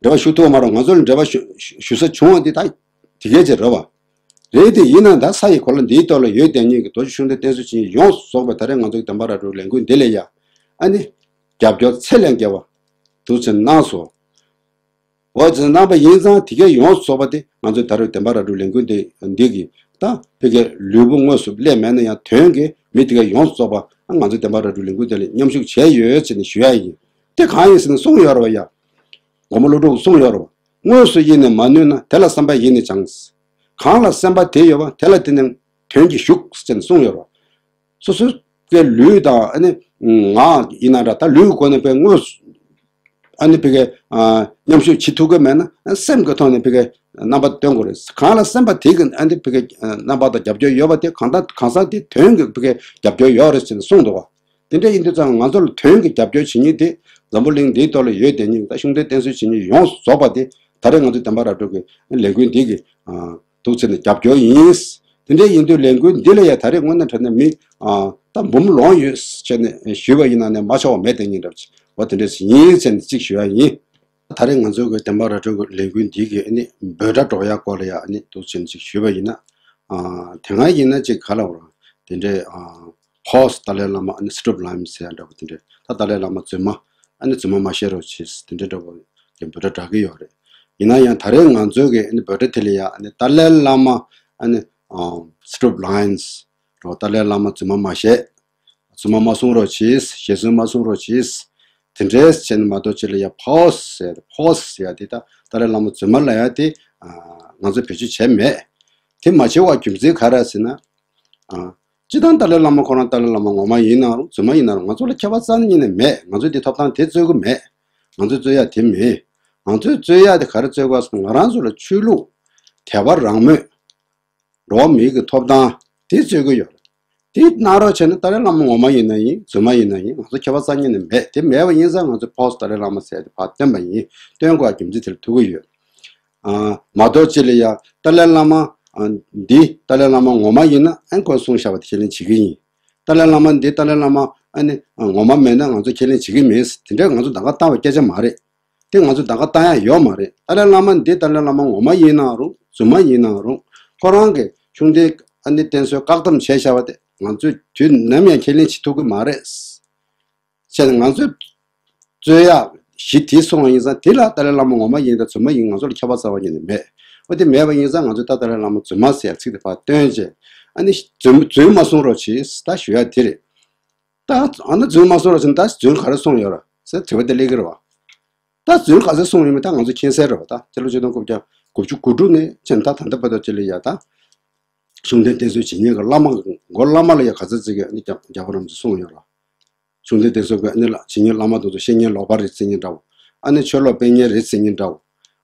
འབྲེལ་བ་ཞུ་ཐུབ་ཀྱི་མ་རེད། ང་ཚོ་ལ་འབྲེལ་བ་ཞུ་ཞུ་ས་བྱུང་བ་འདི་ད་དེ་གས་ཅིག་རེད་བ། རེད་དེ་ཡིན་ན་ད་ས་ཡི་གོ་ལ་འདིའི་ཐོག་ལ་ཡོད་དེ་ཉིད་ཀྱི་རྡོ་རྗེ་ཤུགས་ལྡན་བསྟེན་གསོལ་བྱེད་མཁན་ཡོངས་རྫོགས་པ་ད་རེས་ང་ཚོ་གི་བདེན་པ་ར་སྤྲོད་ལས་འགུལ་འདི་ལ་ཡ་ཨ་ནི་རྒྱབ་སྐྱོར་ཚད་ལས་བརྒལ་བ་འདུག་ཚེ་གནང་སོང་། འོ་ཙི་གནང་པ་ཡིན་ཙང་དེ་གའི་ཡོངས་རྫོགས་པ་དེ་ང་ཚོའི་ད་རེས་བདེན་པ་ར་སྤྲོད་ལས་འགུལ་འདི་འདི་གི་ད་ཕ་གིའི་ལུས་པོ་དངོས་སུ་སླེབས་མེད་ན་ཡང་དོན་གྱི་མི་དེ་གའི་ཡོངས་རྫོགས་པ་ང་ཚོའི་བདེན་པ་ར་སྤྲོད་ལས་འགུལ་འདི་ལ་མཉམ་ཞུགས་བྱས་ཡོད་ཅེས་ནས་ཞུ་ཡ་ཡིན། དེ་གང་ཡིན་ཟེར་ན་གསུངས་ཡོད་རེད་བ་ཡ། མགོན་པོ་ཀླུ་སྒྲུབ་གསུངས་ཡོད་རེད་བ། དངོས་སུ་ཡིན་ནས་མ་ནུས་ན་དེ་ལ་བསམ་པ་ཡིས་ནི་སྦྱང་། གང་ལ་སེམས་པ་དེ་ཡོད་པ་དེ་ལ་དེ་ནི་དོན་གྱིས་ཞུགས་ཅེས་ནས་གསུངས་ཡོད་རེད་བ། སོ་སོའི་གི་ལུས་དང་ཨ་ནི་ངག་ཡིན་ན་འདྲ། ད་ལུས་ཀྱི་སྒོ་ནས་དཔེ་དངོས་སུ་ཨ་ནི་ཕ་གིའི་ཨ་མཉམ་ཞུགས་བྱེད་ཐུབ་ཀྱི་མེད་ན་སེམས་ཀྱི་ཐོག་ནས་ཕ་གིའི་རྣམ་པ་སྟོན་དགོས་རེད། གང་ལ་སེམས་པ་དེ་གི་ཨ་ནི་ཕ་གིའི་རྣམ་པ་དང་རྒྱབ་སྐྱོར་ཡོད་པ་དེ་གང་ལྟར་གང་ཟག་དེ་དོན་གྱི་ཕ་གིའི་རྒྱབ་སྐྱོར་ཡོད་རེད་ཅེས་ནས་གསུངས་འདུག་བ། དེ་འདྲ་ཡིན་དུས་ཙང་ང་ཚོ་ལ་དོན་གྱི་རྒྱབ་སྐྱོར་བྱེད་མཁན་དེ་འཛམ་བུ་གླིང་འདིའི་ཐོག་ལ་ཡོད་དེ་ཉིད་ད་ཤུགས་ལྡན་བསྟེན་གསོལ་བྱེད་མཁན་ཡོངས་རྫོགས་པ་དེ་ད་རེས་ང་ཚོའི་བདེན་པ་ར་སྤྲོད་ཀྱི་ལས་འགུལ་འདི་གི་འདུག་ཚེ་ནས་རྒྱབ་སྐྱོར་ཡིན། དེ་འདྲ་ཡིན་དུས་ལས་འགུལ་འདི་ལ་ཡ་ད་རེས་དངོས་གནས་དྲང་གནས་མི་ད་འབུམ་ལོངས་ཡོད་ཅེས་ནས་ཞུས་པ་ཡིན་ན་ནས་མ་ཆོག་པ་མེད་དེ་ཉིད་འདྲ་བ་དེ་འདྲ་ཡིན་ཚེ་ནས་གཅིག་ཞུ་ཡ་ཡིན། ད་རེས་ང་ཚོའི་གི་བདེན་པ་ར་སྤྲོད་ཀྱི་ལས་འགུལ་འདི་གི་ཨ་ནི་འབོད་སྒྲ་སྒྲོག་ཡ་སྐོར་ལ་ཡ་ཨ་ནི་འདུག་ཚེ་ནས་གཅིག་ཞུས་པ་ཡིན་ན། དེ་སྔ་ཡིན་ན་གཅིག་ག་ལ་བར་དེ་འདྲའི་ཧོ་སི་ཏཱ་ལའི་བླ་མ་ཨ་ནི་སི་ཏྲུབ་ལའི་མི་ཟེར་ཡ་འདྲ་བོ་དེ་འདྲའི་ད་ཏཱ་ལའི་བླ་མ་རྫུན་མ་ཨ་ནི་རྫུན་མ་མ་བཤད་རོགས་བྱེད་དེ་འདྲའི་འདྲ་བོ་གི་འབོད་སྒྲ་སྒྲོག་གི་ཡོད་རེད། ཡིན་ན་ཡང་ད་རེས་ང་ཚོའི་གི་ཨ་ནི་འབོད་སྒྲ་དེ་ལ་ཡ་ཨ་ནི་ཏཱ་ལའི་བླ་མ་ཨ་ནི་སི་ཏྲུབ་ལའི་མི་རོ་ཏཱ་ལའི་བླ་མ་རྫུན་མ་མ་བཤད། རྫུན་མ་མ་གསུང་རོགས་བྱེད། ཞལ་རྫུན་མ་གསུང་རོགས་བྱེད། དེ་འདྲའི་བྱས་ནས་མ་གཏོགས་ཅིག་ལ་ཡ་ཕོ་སི་ཟེར་ཡ་དེ་ཕོ་སི་ཟེར་ཡ་དེ་ད་ཏཱ་ལའི་བླ་མ་རྫུན་མ་ལབ་ཡ་དེ་ང་ཚོས་བེད་སྤྱོད་བྱས་མེད། དེ་མ་བྱེད་པ་རྒྱུ་མཚན་ག་རེ་ཟེར་ན། སྤྱིར་བཏང་ཏཱ་ལའི་བླ་མ་ཁོ་རང་ཏཱ་ལའི་བླ་མ་ངོ་མ་ཡིན་ན་རུང་རྫུན་མ་ཡིན་ན་རུང་ང་ཚོ་ལ་ཁྱད་པར་རྩ་ནས་ནས་མེད། ང་ཚོས་དེ་ཐོབ་ཐང་དེ་རྩོད་ཀྱི་མེད། ང་ཚོས་རྩོད་ཡ་དེ་མེད། ང་ཚོས་རྩོད་ཡ་དེ་ག་རེ་རྩོད་དགོས་ཟེར་ན་ང་རང་ཚོ་ལ་ཆོས་ལུགས་དད་པ་རང་མོས། འགྲོ་བ་མིའི་གི་ཐོབ་ཐང་དེ་རྩོད་ཀྱི་ཡོད། དེ་གནང་རོགས་བྱས་ན་ཏཱ་ལའི་བླ་མ་ངོ་མ་ཡིན་ན་ཡིན་རྫུན་མ་ཡིན་ན་ཡིན་ང་ཚོ་ཁྱད་པར་རྩ་ནས་ནས་མེད། དེ་མེད་པ་ཡིན་ཙང་ང་ཚོས་ཕོ་སི་ཏཱ་ལའི་བླ་མ་ཟེར་དེ་ཕར་བཏོན་པ་ཡིན། བཏོན་དགོས་རྒྱུ་མཚན་དེ་ལ་ཐུག་གི་ཡོད། མ་གཏོགས་ཅིག་ལ་ཡ་ཏཱ་ལའི་བླ་མ་འདི་ཏཱ་ལའི་བླ་མ་ངོ་མ་ཡིན་ན་ཨན་ཁོས་གསུངས་བཞག་པ་དེ་ཁས་ལེན་བྱེད་ཀྱི་ཡིན། ཏཱ་ལའི་བླ་མ་འདི་ཏཱ་ལའི་བླ་མ་ཨ་ནི་ངོ་མ་མེད་ན་ང་ཚོས་ཁས་ལེན་བྱེད་ཀྱི་མིན། དེ་འདྲའི་ང་ཚོ་ད་ག་བཏང་བའི་སྐད་ཆ་མ་རེད། དེ་ང་ཚོས་ད་ག་བཏང་ཡ་ཡོད་མ་རེད། ཏཱ་ལའི་བླ་མ་འདི་ཏཱ་ལའི་བླ་མ་ངོ་མ་ཡིན་ནའང་རུང་རྫུན་མ་ཡིན་ནའང་རུང་ཁོ་རང་གིས་ཤུགས་ལྡན་ཨ་ནི་བསྟེན་གསོལ་བཀག་སྡོམ་བྱས་བཞག་པ་དེ་ང་ཚོས་དུས་ནམ་ཡང་ཁས་ལེན་བྱེད་ཐུབ་ཀྱི་མ་རེད། བྱས་ནས་ང་ཚོས་རྩོད་ཡག་གཞི་དེ་སོང་བ་ཡིན་ཙང་དེ་ལ་ཏཱ་ལའི་བླ་མ་ངོ་མ་ཡིན་དང་རྫུན་མ་ཡིན་ང་ཚོ་ལ་ཁྱད་པར་རྩ་བ་ཉིད་ནས་མེད། འོ་དེ་མེད་པ་ཡིན་ཙང་ང་ཚོས་ད་ཏཱ་ལའི་བླ་མ་རྫུན་མ་ཟེར་ཡག་ཚིག་དེ་ཕར་བཏོན་བྱས་ཨ་ནི་རྫུན་རྫུན་མ་གསུང་རོགས་བྱེད་ད་ཞུ་ཡག་དེ་རེད། ད་ཨ་ན་རྫུན་མ་གསུང་རོགས་བྱེད་ན་ད་རྫུན་ག་རེ་གསུངས་ཡོད་ར་ཟེར་དྲི་བ་དེ་སླེབས་ཀྱི་རེད་བ། ད་རྫུན་ག་ཚོད་གསུངས་ཡོད་མེད་ད་ང་ཚོ་མཁྱེན་གསལ་རེད་བ། ད་སྤྱི་ལོ་ཆིག་སྟོང་དགུ་བརྒྱ་དགུ་བཅུ་གོ་དྲུག་ནས་བྱས་ནས་ད་ད་ལྟ་བར་དུ་ཅི་ལ་ཡ་ད། ཤུགས་ལྡན་བསྟེན་གསོལ་བྱེད་མཁན་གྱི་བླ་མ་མགོ་བླ་མ་ལ་ཡ་ག་ཚོད་ཅིག་གིས་ཨ་ནི་རྒྱ་རྒྱལ་བ་རིན་པོ་ཆེ་གསུངས་ཡོད་ར། ཤུགས་ལྡན་བསྟེན་གསོལ་གྱི་ཨ་ནི་ལ་བྱེད་མཁན་བླ་མ་དེ་ཚོ་བཤེས་གཉེན་ལོག་པ་རེད་ཟེར་མཁན་འདྲ་བོ། ཨ་ནི་ཆོས་ལོག་སྤེལ་མཁན་རེད་ཟེར་མཁན་འདྲ་བོ།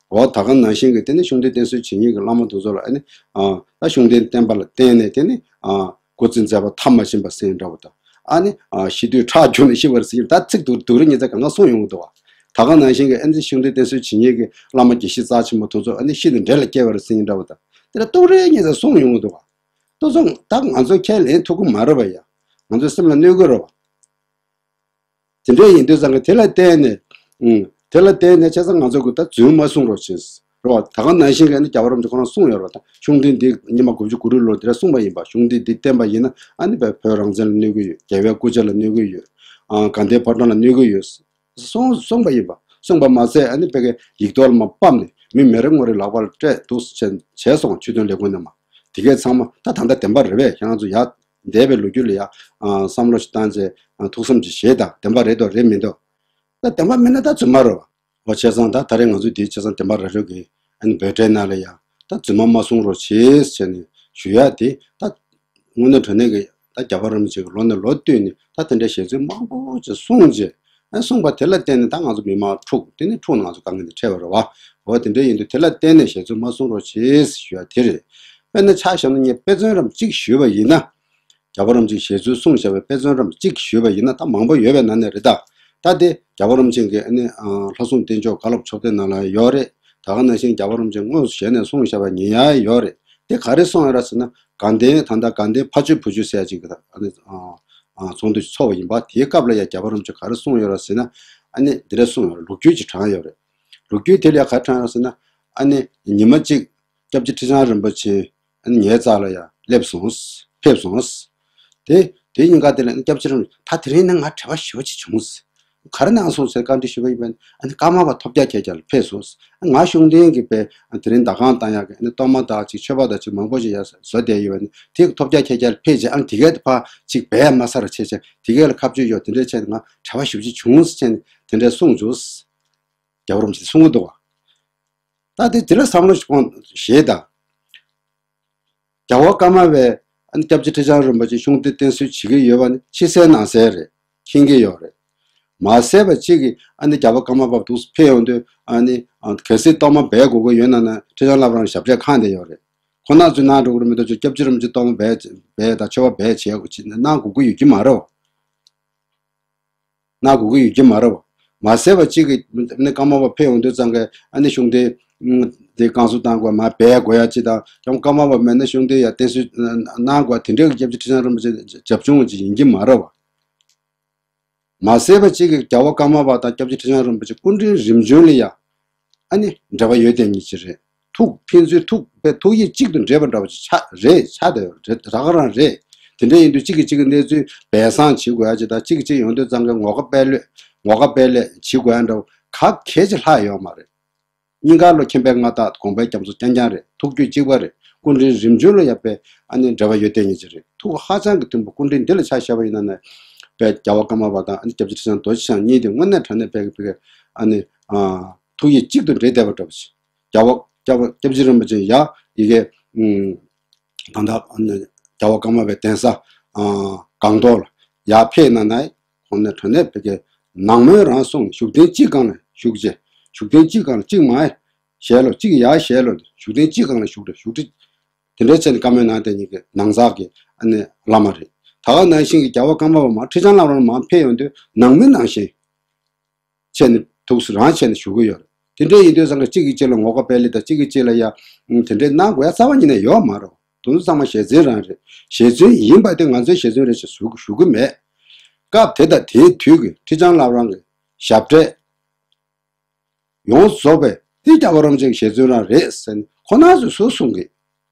འོ་ད་ག་ནང་བཞིན་གྱི་དེ་ནི་ཤུགས་ལྡན་བསྟེན་གསོལ་བྱེད་མཁན་གྱི་བླ་མ་དེ་ཚོ་ལ་ཨ་ནི་ཨ་ད་ཤུགས་ལྡན་བསྟེན་པ་ལ་བརྟེན་ནས་དེ་ནི་ཨ་སྐུ་ཚེ་མཛད་པ་མཐའ་མ་ཕྱིན་པ་ཟེར་མཁན་འདྲ་བོ་དང་ཨ་ནི་ཨ་ཤི་དུས་ཁྲག་རྒྱུག་ནས་ཤི་བ་རེད་ཟེར་མཁན་ད་ཚིག་སྡུག་སྡུག་རུ་ཉེ་ཚེ་གང་ག་གསུངས་ཡོང་གི་འདུག་བ། ད་ག་ནང་བཞིན་གྱི་ཨ་ནི་ཤུགས་ལྡན་བསྟེན་གསོལ་བྱེད་མཁན་གྱི་བླ་མ་དགེ་བཤེས་རྩ་ཆེན་པོ་དེ་ཚོ་ཨ་ནི་ཤི་དུས་འདྲེ་ལ་སྐྱེ་བ་རེད་ཟེར་མཁན་འདྲ་བོ་དང་དེ་ལ་སྡུག་རུ་ཉེ་ཚེ་གསུངས་ཡོང་གི་འདུག་བ། ད་ཚོ་ད་ང་ཚོ་ཁས་ལེན་ཐུབ་ཀྱི་མ་རེད་པ་ཡ། ང་ཚོའི་སེམས་ལ་གནོད་ཀྱི་རེད་པ། དེ་འདྲ་ཡིན་དུས་ཙང་གི་དེ་ལ་བརྟེན་ནས། ཨུམ། དེ་ལ་བརྟེན་ནས་བྱས་ཙང་ང་ཚོ་གི་ད་རྫུན་མ་གསུང་རོགས་བྱེད། རེད་པ། ད་ག་ནང་བཞིན་གི་ནི་རྒྱལ་བ་རིན་པོ་ཆེ་ཁོ་རང་གསུངས་ཡོད་རེད་པ། ད་ཤུགས་ལྡན་འདི་ཉི་མ་དགུ་བཅུ་གོ་དྲུག་ལོ་དེ་འདྲ་གསུངས་པ་ཡིན་པ། ཤུགས་ལྡན་འདི་བསྟེན་པ་ཡིན་ན་ཨ་ནི་བོད་བོད་རང་བཙན་ལ་གནོད་ཀྱི་ཡོད། རྒྱལ་བའི་སྐུ་ཕྱྭ་ལ་གནོད་ཀྱི་ཡོད། ཨ་དགའ་ལྡན་ཕོ་བྲང་ལ་གནོད་ཀྱི་ཡོད། གསུངས་གསུངས་པ་ཡིན་པ། གསུངས་པ་མ་ཟད་ཨ་ནི་བོད་ཀྱི་ཡིག་ཐོག་ལ་མར་ཕབ་ནས་མི་མི་རེ་ངོ་རེ་ལག་པ་ལ་སྤྲད་འདུག་བྱས་བྱས་སོང་། ཆོས་དོན་ལས་ཁུངས་ནས་མར་དེ་གས་ཚང་མ་ད་ད་ལྟ་བདེན་པ་རེད་པས། ཁྱེད་རང་ཚོ་ཡར་འདས་པའི་ལོ་རྒྱུས་ལ་ཡ་ཨ་བསམ་བློ་ཞིག་བཏང་བྱས་ཨ་ཐུགས་བསམ་ཅིག་བཞེས་དང་། བདེན་པ་རེད་དོ་རེད་མི་འདུག་ད་བདེན་པ་མིན་ན་ད་རྫུན་མ་རེད་པ། འོ་བྱས་ཙང་ད་ད་རེས་ང་ཚོས་དེ་བྱས་ཙང་བདེན་པ་ར་འཕྲོད་ཀྱི་ཨ་ནི་འབོད་སྒྲའི་ནང་ལ་ཡ་ད་རྫུན་མ་མ་གསུང་རོགས་བྱེད་ཟེར་ནས་ཞུ་ཡ་དེ་ད་དངོས་གནས་དྲང་གནས་ཀྱི་ད་རྒྱལ་བ་རིན་པོ་ཆེ་གི་ལོ་ནས་ལོ་བསྟུད་ནས་ད་དེ་འདྲའི་བཞེད་ཚུལ་མང་པོ་ཅིག་གསུངས་རྗེས་ཨ་གསུངས་པ་དེ་ལ་བརྟེན་ནས་ད་ང་ཚོ་མི་མང་འཁྲུག་དེ་ནས་འཁྲུག་ནས་ང་ཚོ་དཀའ་ངལ་འདི་འཕྲད་པ་རེད་པ། འོ་དེ་འདྲ་ཡིན་དུས་དེ་ལ་བརྟེན་ནས་བཞེད་ཚུལ་མ་གསུང་རོགས་བྱེད་ཞུ་ཡ་དེ་རེད། དཔེར་ན་ཆ་བཞག་ན་ངས་དཔེ་མཚོན་རམ་གཅིག་ཞུས་པ་ཡིན་ན། རྒྱལ་བ་རིན་པོ་ཆེས་བཞེད་ཚུལ་གསུངས་བཞག་པའི་དཔེ་མཚོན་རམ་གཅིག་ཞུས་པ་ཡིན་ན་ད་མང་པོ་ཡོད་པའི་ནང་ནས་རེད་ད། ད་དེ་རྒྱལ་བ་རིན་པོ་ཆེ་གི་ཨ་ནི་ལྷ་སྲུང་བསྟེན་ཕྱོགས་བཀའ་སློབ་ཕྱོགས་སྡེ་ནང་ལ་ཡོད་རེད། ད་ག་ནང་བཞིན་རྒྱལ་བ་རིན་པོ་ཆེ་དངོས་སུ་ཞལ་ནས་གསུངས་བཞག་པ་ཉན་ཡ་ཡོད་རེད། དེ་ག་རེ་གསུངས་ཡོད་རེད་ཟེར་ན་དགའ་ལྡན་ད་ལྟ་དགའ་ལྡན་ཕ་ཇོ་བུ་ཇོ་ཟེར་ཡ་ཅིག་གི་ཨ་ནི་ཚོགས་འདུ་ཞིག་ཚོགས་པ་ཡིན་པ། དེའི་སྐབས་ལ་ཡ་རྒྱལ་བ་རིན་པོ་ཆེ་ག་རེ་གསུངས་ཡོད་རེད་ཟེར་ན་ཨ་ནི་འདི་འདྲ་གསུངས་ཡོད་རེད། ལོ་རྒྱུས་ཅིག་དྲངས་ཡོད་རེད། ལོ་རྒྱུས་དེ་ལ་ཡ་ག་རེ་དྲངས་ཡོད་ཟེར་ན་ཨ་ནི་ཉི་མ་གཅིག་སྐྱབས་རྗེ་ཁྲི་བྱང་རིན་པོ་ཆེ་ཨ་ནི་ངའི་རྩ་ལ་ཡ་སླེབས་སོང་། ཕེབས་སོང་། དེ་དེ་ཉིན་ཀ་དེ་ལ་ཨ་ནི་སྐྱབས་རྗེ་རིན་པོ་ཆེ་ད་དེ་རིང་ནི་ང་བྲེལ་བ་ཞེ་པོ་ཅིག་བྱུང་། ག་རེ་གནང་སོང་ཟེར་བཀའ་འདྲི་ཞུས་པ་ཡིན་པས་ཨ་ནི་ཀརྨ་པ་ཐོབ་རྒྱལ་ཁྱེད་ཅག་ལ་ཕེབས་སོང་། ང་ཤུགས་ལྡན་གྱི་པས་དེ་རིང་ཟླ་གང་བཏང་ཡག་གི་ཨ་ནི་གཏོར་མ་དག་ཅིག་མཆོད་པ་དག་ཅིག་མང་པོ་ཞིག་ཡར་བཟོ་བསྡད་ཡོད་པ་ནི་དེ་ཐོབ་རྒྱལ་ཁྱེད་ཅག་ལ་ཕེབས་བྱས་ཨ་ནི་དེ་གས་ཕར་ཅིག་སྦས་མ་ཚར་བྱས་བྱས་དེ་གས་ལ་ཁ་གཅོད་ཡོད། དེ་འདྲས་བྱས་ནས་ང་བྲེལ་བ་ཞེ་པོ་ཅིག་བྱུང་ཟེར་བྱས་ནས་དེ་འདྲས་གསུངས་བྱུང་། རྒྱལ་བ་རིན་པོ་ཆེས་གསུང་གི་འདུག་བ། ད་དེ་དེ་ལ་བསམ་བློ་ཞིག་གཏོང་ཞེས་དང་། རྒྱལ་བ་ཀརྨ་པས་ཨ་ནི་སྐྱབས་རྗེ་ཁྲི་བྱང་རིན་པོ་ཆེ་ཤུགས་ལྡན་བསྟེན་གསོལ་བྱེད་ཀྱི་ཡོད་པ་ནི་ཕྱི་གསལ་ནང་གསལ་རེད། མཁྱེན་གྱི་ཡོད་རེད། མ་གསལ་བ་གཅིག་གིས་ཨ་ནི་རྒྱལ་བ་ཀརྨ་པ་འདུག་ཕེབས་ཡོང་དུས་ཨ་ནི་གལ་སྲིད་གཏོར་མ་སྦས་དགོས་ཀྱི་ཡོད་ན་ན་ཁྲི་བྱང་བླ་བྲང་ཞབས་གྲས་ཁེངས་བསྡད་ཡོད་རེད། ཁོང་རྣམ་ཚོས་གནང་འགྲོ་གི་རེད་མི་འདུག་ཅོ་སྐྱབས་རྗེ་རིན་པོ་ཆེ་གཏོར་མ་སྦས་སྦས་དང་མཆོད་པ་སྦས་བྱས་གནང་དགོས་ཀྱི་ཡོད་ཀྱི་མ་རེད། གནང་དགོས་ཀྱི་ཡོད་ཀྱི་མ་རེད་བ། མ་ཟད་པ་གཅིག་གིས་ནི་ཀརྨ་པ་ཕེབས་ཡོང་དུས་ཙང་གི་ཨ་ནི་གཞུང་དེ་དེ་བསྐང་གསོ་བཏང་དགོས་མ་སྦས་དགོས་ཡ་ཅི་དང་ཀརྨ་པ་མེད་ན་གཞུང་དེ་ཡ་བསྟེན་གསོལ་གནང་དགོས་དེ་འདྲའི་སྐྱབས་རྗེ་ཁྲི་བྱང་རིན་པོ་ཆེ་རྒྱབ་ལྗོངས་ཅིག་ཡིན་གྱི་མ་རེད་བ། མ་ཟད་པ་གཅིག་གིས་རྒྱལ་བ་ཀརྨ་པ་དང་སྐྱབས་རྗེ་ཁྲི་བྱང་རིན་པོ་ཆེ་སྐུ་ཕྲེང་རིམ་བྱོན་ལ་ཡ། ཨ་ནི་འབྲེལ་བ་ཡོད་དེ་ཉིད་ཅིག་རེད། ཐུགས་ཕན་ཚུན་ཐུགས་པའི་ཐུགས་ཡིད་གཅིག་ཏུ་འདྲེས་པ་འདྲ་བ་ཅིག་ཆགས་རེད་ཆགས་བསྡད་ཡོད་རེད་ར་ག་རང་རེད། དེ་འདྲ་ཡིན་དུས་གཅིག་གིས་གཅིག་གི་གནས་ཚུལ་སྦས་གསང་བྱེད་དགོས་ཡ་ཅིག་དང་གཅིག་གིས་གཅིག་ཡོང་དུས་ཙང་གི་ངོ་དགའ་སྤེལ་ལོས་ངོ་དགའ་སྤེལ་ལས་བྱེད་དགོས་ཡ་འདྲ་བ་ག་གལ་ཆེ་ལྷག་ཡོད་མ་རེད། སྙིང་ག་ལོ་མཁྱེན་པའི་མངའ་བདག་དགོངས་པའི་རྒྱ་མཚོ་རྐྱང་རྐྱང་རེད། ཐུགས་རྒྱུད་གཅིག་པ་རེད། སྐུ་ཕྲེང་རིམ་བྱོན་ལ་ཡ་པའི་ཨ་ནི་འབྲེལ་བ་ཡོད་དེ་ཉིད་ཅིག་རེད། ཐུགས་ཧ་ཅང་གི་མཐུན་པོ་སྐུ་ཕྲེང་འདི་ལ་ཆ་བཞག་པ་ཡིན་ན་ནི། དཔལ་རྒྱལ་བ་ཀརྨ་པ་དང་ཨ་ནི་སྐྱབས་རྗེ་ཁྲི་བྱང་རྡོ་རྗེ་འཆང་གཉིས་དེ་དངོས་གནས་དྲང་གནས་དཔལ་གྱི་ཕ་གི་ཨ་ནི་ཨ་ཐུགས་ཡིད་གཅིག་ཏུ་འདྲེས་བསྡད་པ་འདྲ་པོ་ཞིག་རྒྱལ་བ་རྒྱལ་བ་སྐྱབས་རྗེ་རིན་པོ་ཆེ་ཡ་ཡི་གེ་ཨུམ། ད་ལྟ་ཨ་ནི་རྒྱལ་བ་ཀརྨ་པའི་གདན་ས་ཨ་སྒང་ཏོག་ལ་ཡར་ཕེབས་གནང་ནའི་ཁོང་ནས་དྲང་གནས་ཕ་གི་ནང་མོལ་རང་གསུངས། བཞུགས་གདན་གཅིག་སྒང་ལ་བཞུགས་བྱས། བཞུགས་གདན་གཅིག་སྒང་ལ་གཅིག་མར་ཞལ་ལོ་གཅིག་ཡར་ཞལ་ལོ་བཞུགས་གདན་གཅིག་སྒང་ལ་བཞུགས་འདྲ་བཞུགས་འདྲ། དེ་འདྲའི་བྱས་ནས་བཀའ་མོལ་གནང་བསྡད་མཁན་གྱི་ནང་ཚགས་ཀྱི་ཨ་ནི་བླ་མ་རེད། ད་ག་ནང་བཞིན་གྱི་རྒྱལ་བ་ཀརྨ་པ་མར་ཁྲི་བྱང་བླ་བྲང་ལ་མར་ཕེབས་ཡོང་དུས་ནང་མི་ནང་བཞིན་བྱས་ནས་ཐུགས་སུ་རང་བྱས་ནས་བཞུགས་ཀྱི་ཡོད་རེད། དེ་འདྲ་ཡིན་དུས་ཙང་གི་གཅིག་གིས་གཅིག་ལ་ངོ་དགའ་སྤེལ་ལེ་དང་གཅིག་གིས་གཅིག་ལ་ཡ་ཨུམ་དེ་འདྲའི་གནང་དགོས་ཡ་རྩ་བ་ཉིད་ནས་ཡོད་མ་རེད། དེ་ཚོ་ཚང་མ་ཞལ་འཛིན་རང་རེད། ཞལ་འཛིན་ཡིན་པ་དེ་ང་ཚོའི་ཞལ་འཛིན་རེད་ཅེས་ཞུ་ཞུ་གི་མེད། སྐབས་དེ་དང་དེའི་དུས་ཀྱི་ཁྲི་བྱང་བླ་བྲང་གི་ཞབས་གྲས་ཡོངས་རྫོགས་པས་འདི་རྒྱལ་བ་རིན་པོ་ཆེ་གི་ཞལ་འཛིན་རང་རེད་ཟེར་ནས་ཁོ་ན་ཚོས་སུ་གསུང་གི།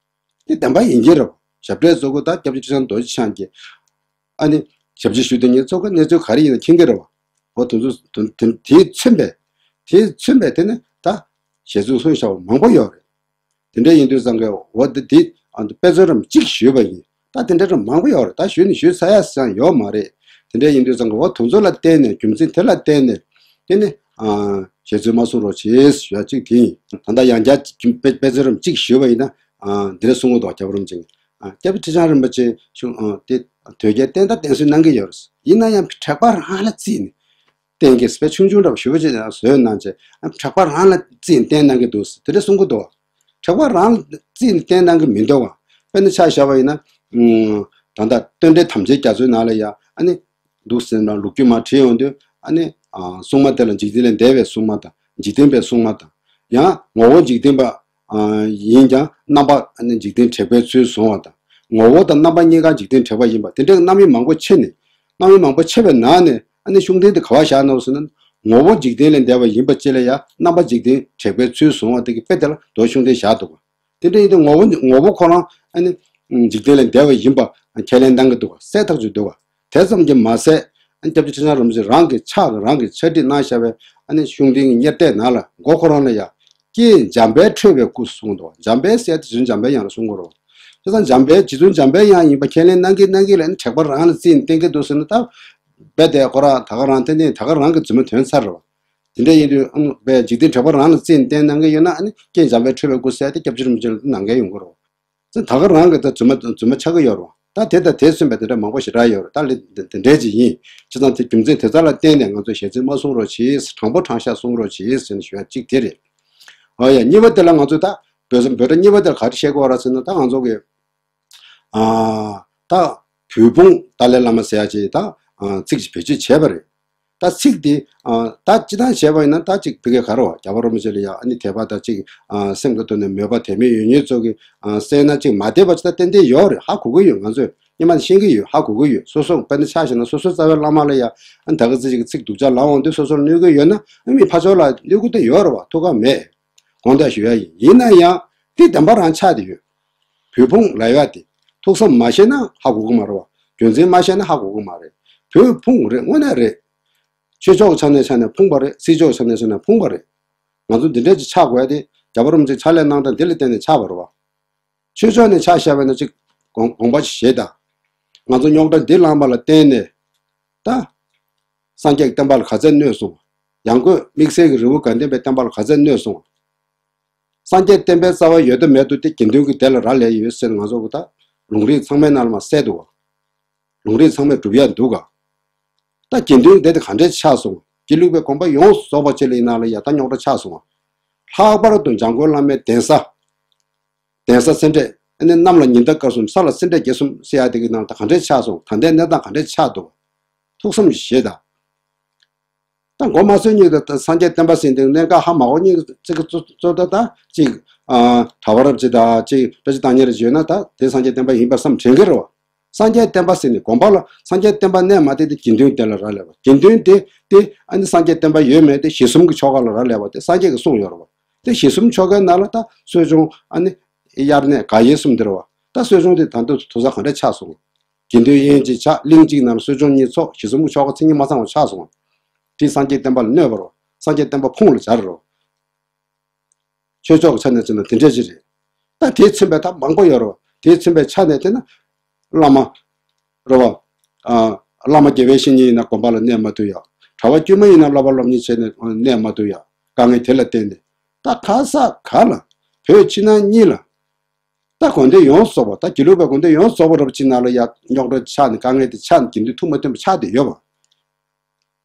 འདི་བདེན་པ་ཡིན་གྱི་རེད། ཞབས་གྲས་གཙོ་བོ་ད་སྐྱབས་རྗེ་ཁྲི་བྱང་རྡོ་རྗེ་འཆང་གིས་ཨ་ནི་ཞབས་ཕྱི་ཞུ་དེ་ཉིད་གཙོ་བོ་གནས་ཚུལ་ག་རེ་ཡིན་ན་མཁྱེན་གྱི་རེད་བ། འོ་དེ་ཚོ་དེ་དེ་མཚོན་པའི་དེ་མཚོན་པའི་དེ་ནི་ད་ཞལ་འཛིན་གསུངས་བཞག་པ་མང་པོ་ཡོད་རེད། དེ་འདྲ་ཡིན་དུས་ཙང་གི་འོ་དེ་དེ་ཨ་ནི་དཔེ་མཚོན་རམ་གཅིག་ཞུས་པ་ཡིན། ད་དེ་འདྲ་རམ་མང་པོ་ཡོད་རེད། ད་ཞུས་ནས་ཞུས་ཚར་ཡ་ཟེར་ཡང་ཡོད་མ་རེད། དེ་འདྲ་ཡིན་དུས་ཙང་གི་འོ་དེ་ཚོ་ལ་བརྟེན་ནས་རྒྱུ་མཚན་དེ་ལ་བརྟེན་ནས་དེ་ནི་ཨ་ཞལ་འཛིན་མ་གསུང་རོགས་བྱེད་ཞུ་ཡ་གཅིག་དེ་ཡིན། ད་ལྟ་ཡང་བསྐྱར་དཔེ་དཔེ་མཚོན་རམ་གཅིག་ཞུས་པ་ཡིན་ན་ཨ་འདི་འདྲ་གསུང་གི་འདུག་རྒྱལ་བ་རིན་པོ་ཆེ་གིས། ཨ་སྐྱབས་རྗེ་ཁྲི་བྱང་རིན་པོ་ཆེ་གཞུང་ཨ་དེ་དོལ་རྒྱལ་བསྟན་དང་བསྟན་སྲིད་གནང་གི་ཡོད་རེད། ཡིན་ན་ཡང་དྲེགས་པ་རང་ལ་བརྩིས་ནས་བསྟན་གྱི་དཔེ་ཆུང་ཆུང་འདྲ་བ་ཞུ་བ་ཅིག་ཡང་བཟོས་གནང་བྱས་ཨ་དྲེགས་པ་རང་ལ་བརྩིས་ནས་བསྟན་གནང་གི་འདུག་དེ་འདྲ་གསུང་གི་འདུག་དྲེགས་པ་རང་ལ་བརྩིས་ནས་བསྟན་གནང་གི་མི་འདུག་བ། དཔེར་ན་ཆ་བཞག་པ་ཡིན་ན་ཨུམ་ད་ལྟ་བསྟན་འགྲོའི་དམ་བཅའི་རྒྱ་མཚོའི་ནང་ལ་ཡང་ཨ་ནི་འདུག་ཟེར་ན་ལོ་རྒྱུས་མར་བྲིས་ཡོང་དུས་ཨ་ནི་ཨ་སྲུང་མ་དེ་ལ་འཇིག་རྟེན་ལས་འདས་པའི་སྲུང་མ་དང་འཇིག་རྟེན་པའི་སྲུང་མ་དང་ཡང་ངོ་བོ་འཇིག་རྟེན་པ་ཨ་ཡིན་ཀྱང་རྣམ་པ་ཨ་ནི་འཇིག་རྟེན་དྲེགས་པའི་ཚུལ་བཟུང་བ་དང་ངོ་བོ་དང་རྣམ་པ་གཉིས་ཀ་འཇིག་རྟེན་དྲེགས་པ་ཡིན་པ་དེ་འདྲའི་རྣམ་དབྱེ་མང་པོ་ཕྱེ་ནས་རྣམ་དབྱེ་མང་པོ་ཕྱེ་བའི་ནང་ནས་ཨ་ནི་ཤུགས་ལྡན་དེ་ག་བ་བཞག་ན་ཟེར་ན་ངོ་བོ་འཇིག་རྟེན་ལས་འདས་པ་ཡིན་པ་ཅི་ལ་ཡང་རྣམ་པ་འཇིག་རྟེན་དྲེགས་པའི་ཚུལ་བཟུང་བ་དེ་གི་དཔེ་དེ་ལ་མདོ་ཤུགས་ལྡན་བཞག་འདུག་བ། དེ་འདྲ་ཡིན་དུས་ངོ་བོ་ངོ་བོ་ཁོ་རང་ཨ་ནི་འཇིག་རྟེན་ལས་འདས་པ་ཡིན་པ་ཁས་ལེན་གནང་གི་འདུག་བ། གསལ་ཐག་ཆོད་འདུག་བ། དེ་ཙམ་གྱིས་མ་ཟད་ཨ་ནི་སྐྱབས་རྗེ་ཁྲི་བྱང་རིན་པོ་ཆེ་རང་གི་ཕྱག་རང་གིས་ཕྱག་བྲིས་གནང་བཞག་པའི་ཨ་ནི་ཤུགས་ལྡན་གྱི་གཉེར་གཏད་ནང་ལ་མགོ་ཁོ་རང་ལ་ཡ། ཀྱེ་འཇམ་དཔལ་ཁྲོས་པའི་སྐུ་གསུངས་འདུག་འཇམ་དཔལ་ཟེར་དེ་རྗེ་བཙུན་འཇམ་དཔལ་དབྱངས་ལ་གསུང་གི་རེད། བྱས་ཙང་འཇམ་དཔལ་རྗེ་བཙུན་འཇམ་དཔལ་དབྱངས་ཡིན་པ་ཁས་ལེན་གནང་གི་གནང་གི་ལ་ནི་དྲེགས་པ་རང་ལ་རྩིས་ནས་བསྟན་གི་འདུག་ཟེར་ན་ད། དཔེ་དེ་ཁོ་རང་ད་ག་རང་དེ་ནི་ད་ག་རང་གི་རྫུན་མ་ཐོན་ཚར་རེད་བ། དེ་འདྲ་ཡིན་དུས་ཨང་དཔེ་འཇིག་རྟེན་དྲེགས་པ་རང་ལ་རྩིས་ནས་བསྟན་གནང་གི་ཡོད་ན་ཨ་ནི་ཀྱེ་འཇམ་དཔལ་ཁྲོས་པའི་སྐུ་ཟེར་དེ་སྐྱབས་རྗེ་རིན་པོ་ཆེ་ལ་གནང་གི་ཡོང་གི་རེད་བ། ད་ད་ག་རང་གི་ད་རྫུན་མ་རྫུན་མ་ཆགས་ཀྱི་ཡོད་རེད་བ། ད་དེ་དང་དེ་མཚོན་པའི་དེ་འདྲ་མང་པོ་ཞེ་དྲག་ཡོད་རེད། ད་ལས་དེ་དེ་འདྲའི་ཅིག་ཡིན། བྱས་ཙང་དེ་རྒྱུ་མཚན་དེ་ཚོ་ལ་བརྟེན་ནས་ང་ཚོས་ཞལ་འཛིན་མ་གསུང་རོགས་གྱིས། དྲང་པོ་དྲང་བཞག་གསུང་རོགས་གྱིས་ཟེར་ནས་ཞུ་ཡ་གཅིག་དེ་རེད། ཨོ་ཡ། གཉིས་པ་དེ་ལ་ང་ཚོས་ད་བོད་བཟོ་བོད་སྒྲ་གཉིས་པ་དེ་ལ་ག་རེ་བཤད་དགོས་ར་ཟེར་ན་ད་ང་ཚོ་གི་ཨ་ད་བོད་ཕུང་ཏཱ་ལའི་བླ་མ་ཟེར་ཡ་ཅིག་ད་ཨ་ཚིག་ཅིག་བེད་སྤྱོད་བྱས་པ་རེད། ད་ཚིག་དེ་ཨ་ད་སྤྱི་བཏང་བྱས་པ་ཡིན་ན་ད་ཅིག་བོད་སྐད་ག་རེ་བ་རྒྱལ་བ་རིན་པོ་ཆེ་ལ་ཡ་ཨ་ནི་དད་པ་དང་ཅིག་ཨ་སེམས་ཀྱི་ཐོག་ནས་མོས་པ་དད་མོས་ཡོད་མཁན་ཚོ་གི་ཨ་བསད་ན་ཅིག་མ་བསྡད་པ་ཅིག་ད་ཏན་ཏན་ཡོད་རེད། ཧ་གོ་གི་ཡོད། ང་ཚོས་སྔོན་མ་ནས་ཤེས་ཀྱི་ཡོད། ཧ་གོ་གི་ཡོད། སོ་སོ་དཔེར་ན་ཆ་བཞག་ན་སོ་སོ་རྩ་བའི་བླ་མ་ལ་ཡ་ཨ་ནི་ད་ག་ཚིག་ཅིག་ཚིག་སྡུག་ཅག་ལབ་འོང་དུས་སོ་སོར་གནོད་ཀྱི་ཡོད་ན་ཨ་མི་ཕར་ཕྱོགས་ལ་གནོད་ཀྱི་ད་ཡོད་རེད་བ། ཐུགས་ཁག་མེད། དགོངས་དག་ཞུ་ཡ་ཡིན། ཡིན་ན་ཡང་དེ་བདེན་པ་རང་ཆགས་བསྡད་ཡོད། བོད་ཕུང་ལབ་ཡ་དེ་ཐུགས་བསམ་མ་བཞེས་ན་ཧ་གོ་གི་མ་རེད་བ། རྒྱུ་མཚན་མ་བཤད་ན་ཧ་གོ་གི་མ་རེད། བོད་ཕུང་རེད། དངོས་གནས་རེད། ཆོས་ཕྱོགས་ཀྱི་ཆ་ནས་ཆ་ནས་ཕུང་པ་རེད། སྲིད་ཕྱོགས་ཀྱི་ཆ་ནས་ཆ་ནས་ཕུང་པ་རེད། ང་ཚོ་འདི་འདྲས་ཅིག་ཆགས་དགོས་ཡ་དེ་རྒྱལ་བ་རིན་པོ་ཆེ་ཕྱག་ལས་གནང་སྟངས་འདི་ལ་བརྟེན་ནས་ཆགས་པ་རེད་བ། ཆོས་ཕྱོགས་ནས་ཆ་བཞག་པ་ཡིན་ན་ཅིག་དགོངས་དགོངས་པ་ཞིག་བཞེས་དང་། ང་ཚོ་རྙོག་དྲ་འདི་བསླངས་པ་ལ་བརྟེན་ནས་ད་སངས་རྒྱས་ཀྱི་བསྟན་པ་ལ་ག་ཚད་གནོད་སོང་། ཡང་སྒོས་དམིགས་བསལ་གྱི་རི་བོ་དགའ་ལྡན་པའི་བསྟན་པ་ལ་ག་ཚད་གནོད་སོང་། སངས་རྒྱས་བསྟན་པའི་རྩ་བ་ཡོད་དོ་མེད་དོ་དེ་དགེ་འདུན་གྱི་སྡེ་ལ་རག་ལས་ཡོད་ཟེར་ང་ཚོ་གི་ད་ལུང་རིགས་ཚང་མའི་ནང་ལ་མར་གསལ་འདུག་ག་ལུང་རིགས་ཚང་མས་སྒྲུབ་ཡ་འདུག་ག་ད་དགེ་འདུན་སྡེ་དེ་ག་འདྲས་ཆགས་སོང་། དགེ་ལུགས་པའི་དགོན་པ་ཡོངས་རྫོགས་པ་ཅིག་ལ་ཡིན་ན་ལ་ཡ་ད་རྙོག་དྲ་ཆགས་སོང་། ལྷག་པར་དུ་འཇམ་མགོན་བླ་མའི་གདན་ས། གདན་ས་སེ་འབྲས་ཨ་ནི་གནམ་ལ་ཉི་ཟླ་སྐར་གསུམ་ས་ལ་སེ་འབྲས་བརྒྱད་གསུམ་ཟེར་ཡ་དེ་གི་ནང་ལ་ད་ག་འདྲས་ཆགས་སོང་། ད་ལྟའི་གནས་སྟངས་ག་འདྲས་ཆགས་འདུག་ཐུགས་བསམ་བཞེས་དང་། ད་མགོ་མ་ཚོས་ཉིད་དུ་སངས་རྒྱས་བསྟན་པ་ཟེར་དེ་གནད་འགག་ཧ་མ་གོ་ཉིད་ཀྱི་ཚིག་གི་གཙོ་གཙོ་ད་ད་ཅིག་ཨ་གྲྭ་པ་རབ་ཅིག་དང་ཅིག་དཔེ་ཆ་བཏང་མཁན་རེ་ཅིག་ཡོད་ན་ད་དེ་སངས་རྒྱས་བསྟན་པ་ཡིན་པར་བསམ་དྲན་གི་རེད་བ། སངས་རྒྱས་བསྟན་པ་ཟེར་ནས་དགོན་པ་ལ་སངས་རྒྱས་བསྟན་པ་གནས་མ་བསྡད་དེ་དགེ་འདུན་སྡེ་ལ་རག་ལས་པ། དགེ་འདུན་སྡེ་དེ་ཨ་ནི་སངས་རྒྱས་བསྟན་པ་ཡོད་མེད་དེ་ཞེ་གསུམ་གྱི་ཆོ་ག་ལ་རག་ལས་པ་དེ་སངས་རྒྱས་ཀྱིས་གསུངས་ཡོད་རེད་བ། དེ་ཞེ་གསུམ་ཆོ་གའི་ནང་ལ་ད་གསོ་སྦྱོང་ཨ་ནི་དབྱར་གནས་དགག་དབྱེ་གསུམ་དེ་རེད་བ། ད་གསོ་སྦྱོང་དེ་ད་དུང་དེང་སང་ག་འདྲ་ཆགས་སོང་། དགེ་འདུན་དབྱེན་གཅིག་ཆགས། གླིང་གཅིག་ནང་ལ་གསོ་སྦྱོང་གཉིས་ཚོགས། ཞེ་གསུམ་གྱི་ཆོ་ག་མཚན་ཉིད་མ་ཚང་བ་ཆགས་སོང་། དེ་སངས་རྒྱས་བསྟན་པ་ལ་གནོད་པ་རེད་བ། སངས་རྒྱས་བསྟན་པ་ཕུང་ལ་སྦྱར་རེད་བ། ཆོས་ཕྱོགས་ཀྱི་ཆ་ནས་བྱས་ན་དེ་འདྲས་ཅིག་རེད། ད་དེས་མཚོན་པའི་ད་མང་པོ་ཡོད་རེད་བ། དེས་མཚོན་པའི་ཆ་ནས་བལྟས་ན་བླ་མ་རེད་བ། ཨ་ བླ་མ་དགེ་བའི་བཤེས་གཉེན་ཡིན་ན་དགོན་པ་ལ་གནས་མ་ཐུབ་ཡ། གྲྭ་པ་དཀྱུས་མ་ཡིན་ན་སློབ་པ་སློབ་གཉེར་བྱས་ནས་གནས་མ་ཐུབ་ཡ། དཀའ་ངལ་དེ་ལ་བརྟེན་ནས་ད་ག་ས་ག་ལ་བོད་ཕྱི་ནང་གཉིས་ལ། ད་དགོན་སྡེ་ཡོངས་སུ་རྫོགས་པ། ད་དགེ་ལུགས་པའི་དགོན་སྡེ་ཡོངས་སུ་རྫོགས་པ་རབ་ཅིག་ནང་ལ་ཡ་རྙོག་དྲ་ཆགས་ནས་དཀའ་ངལ་དེ་ཆགས་ནས་དགེ་འདུན་ཐུགས་མ་མཐུན་པ་ཆགས་བསྡད་ཡོད་པ།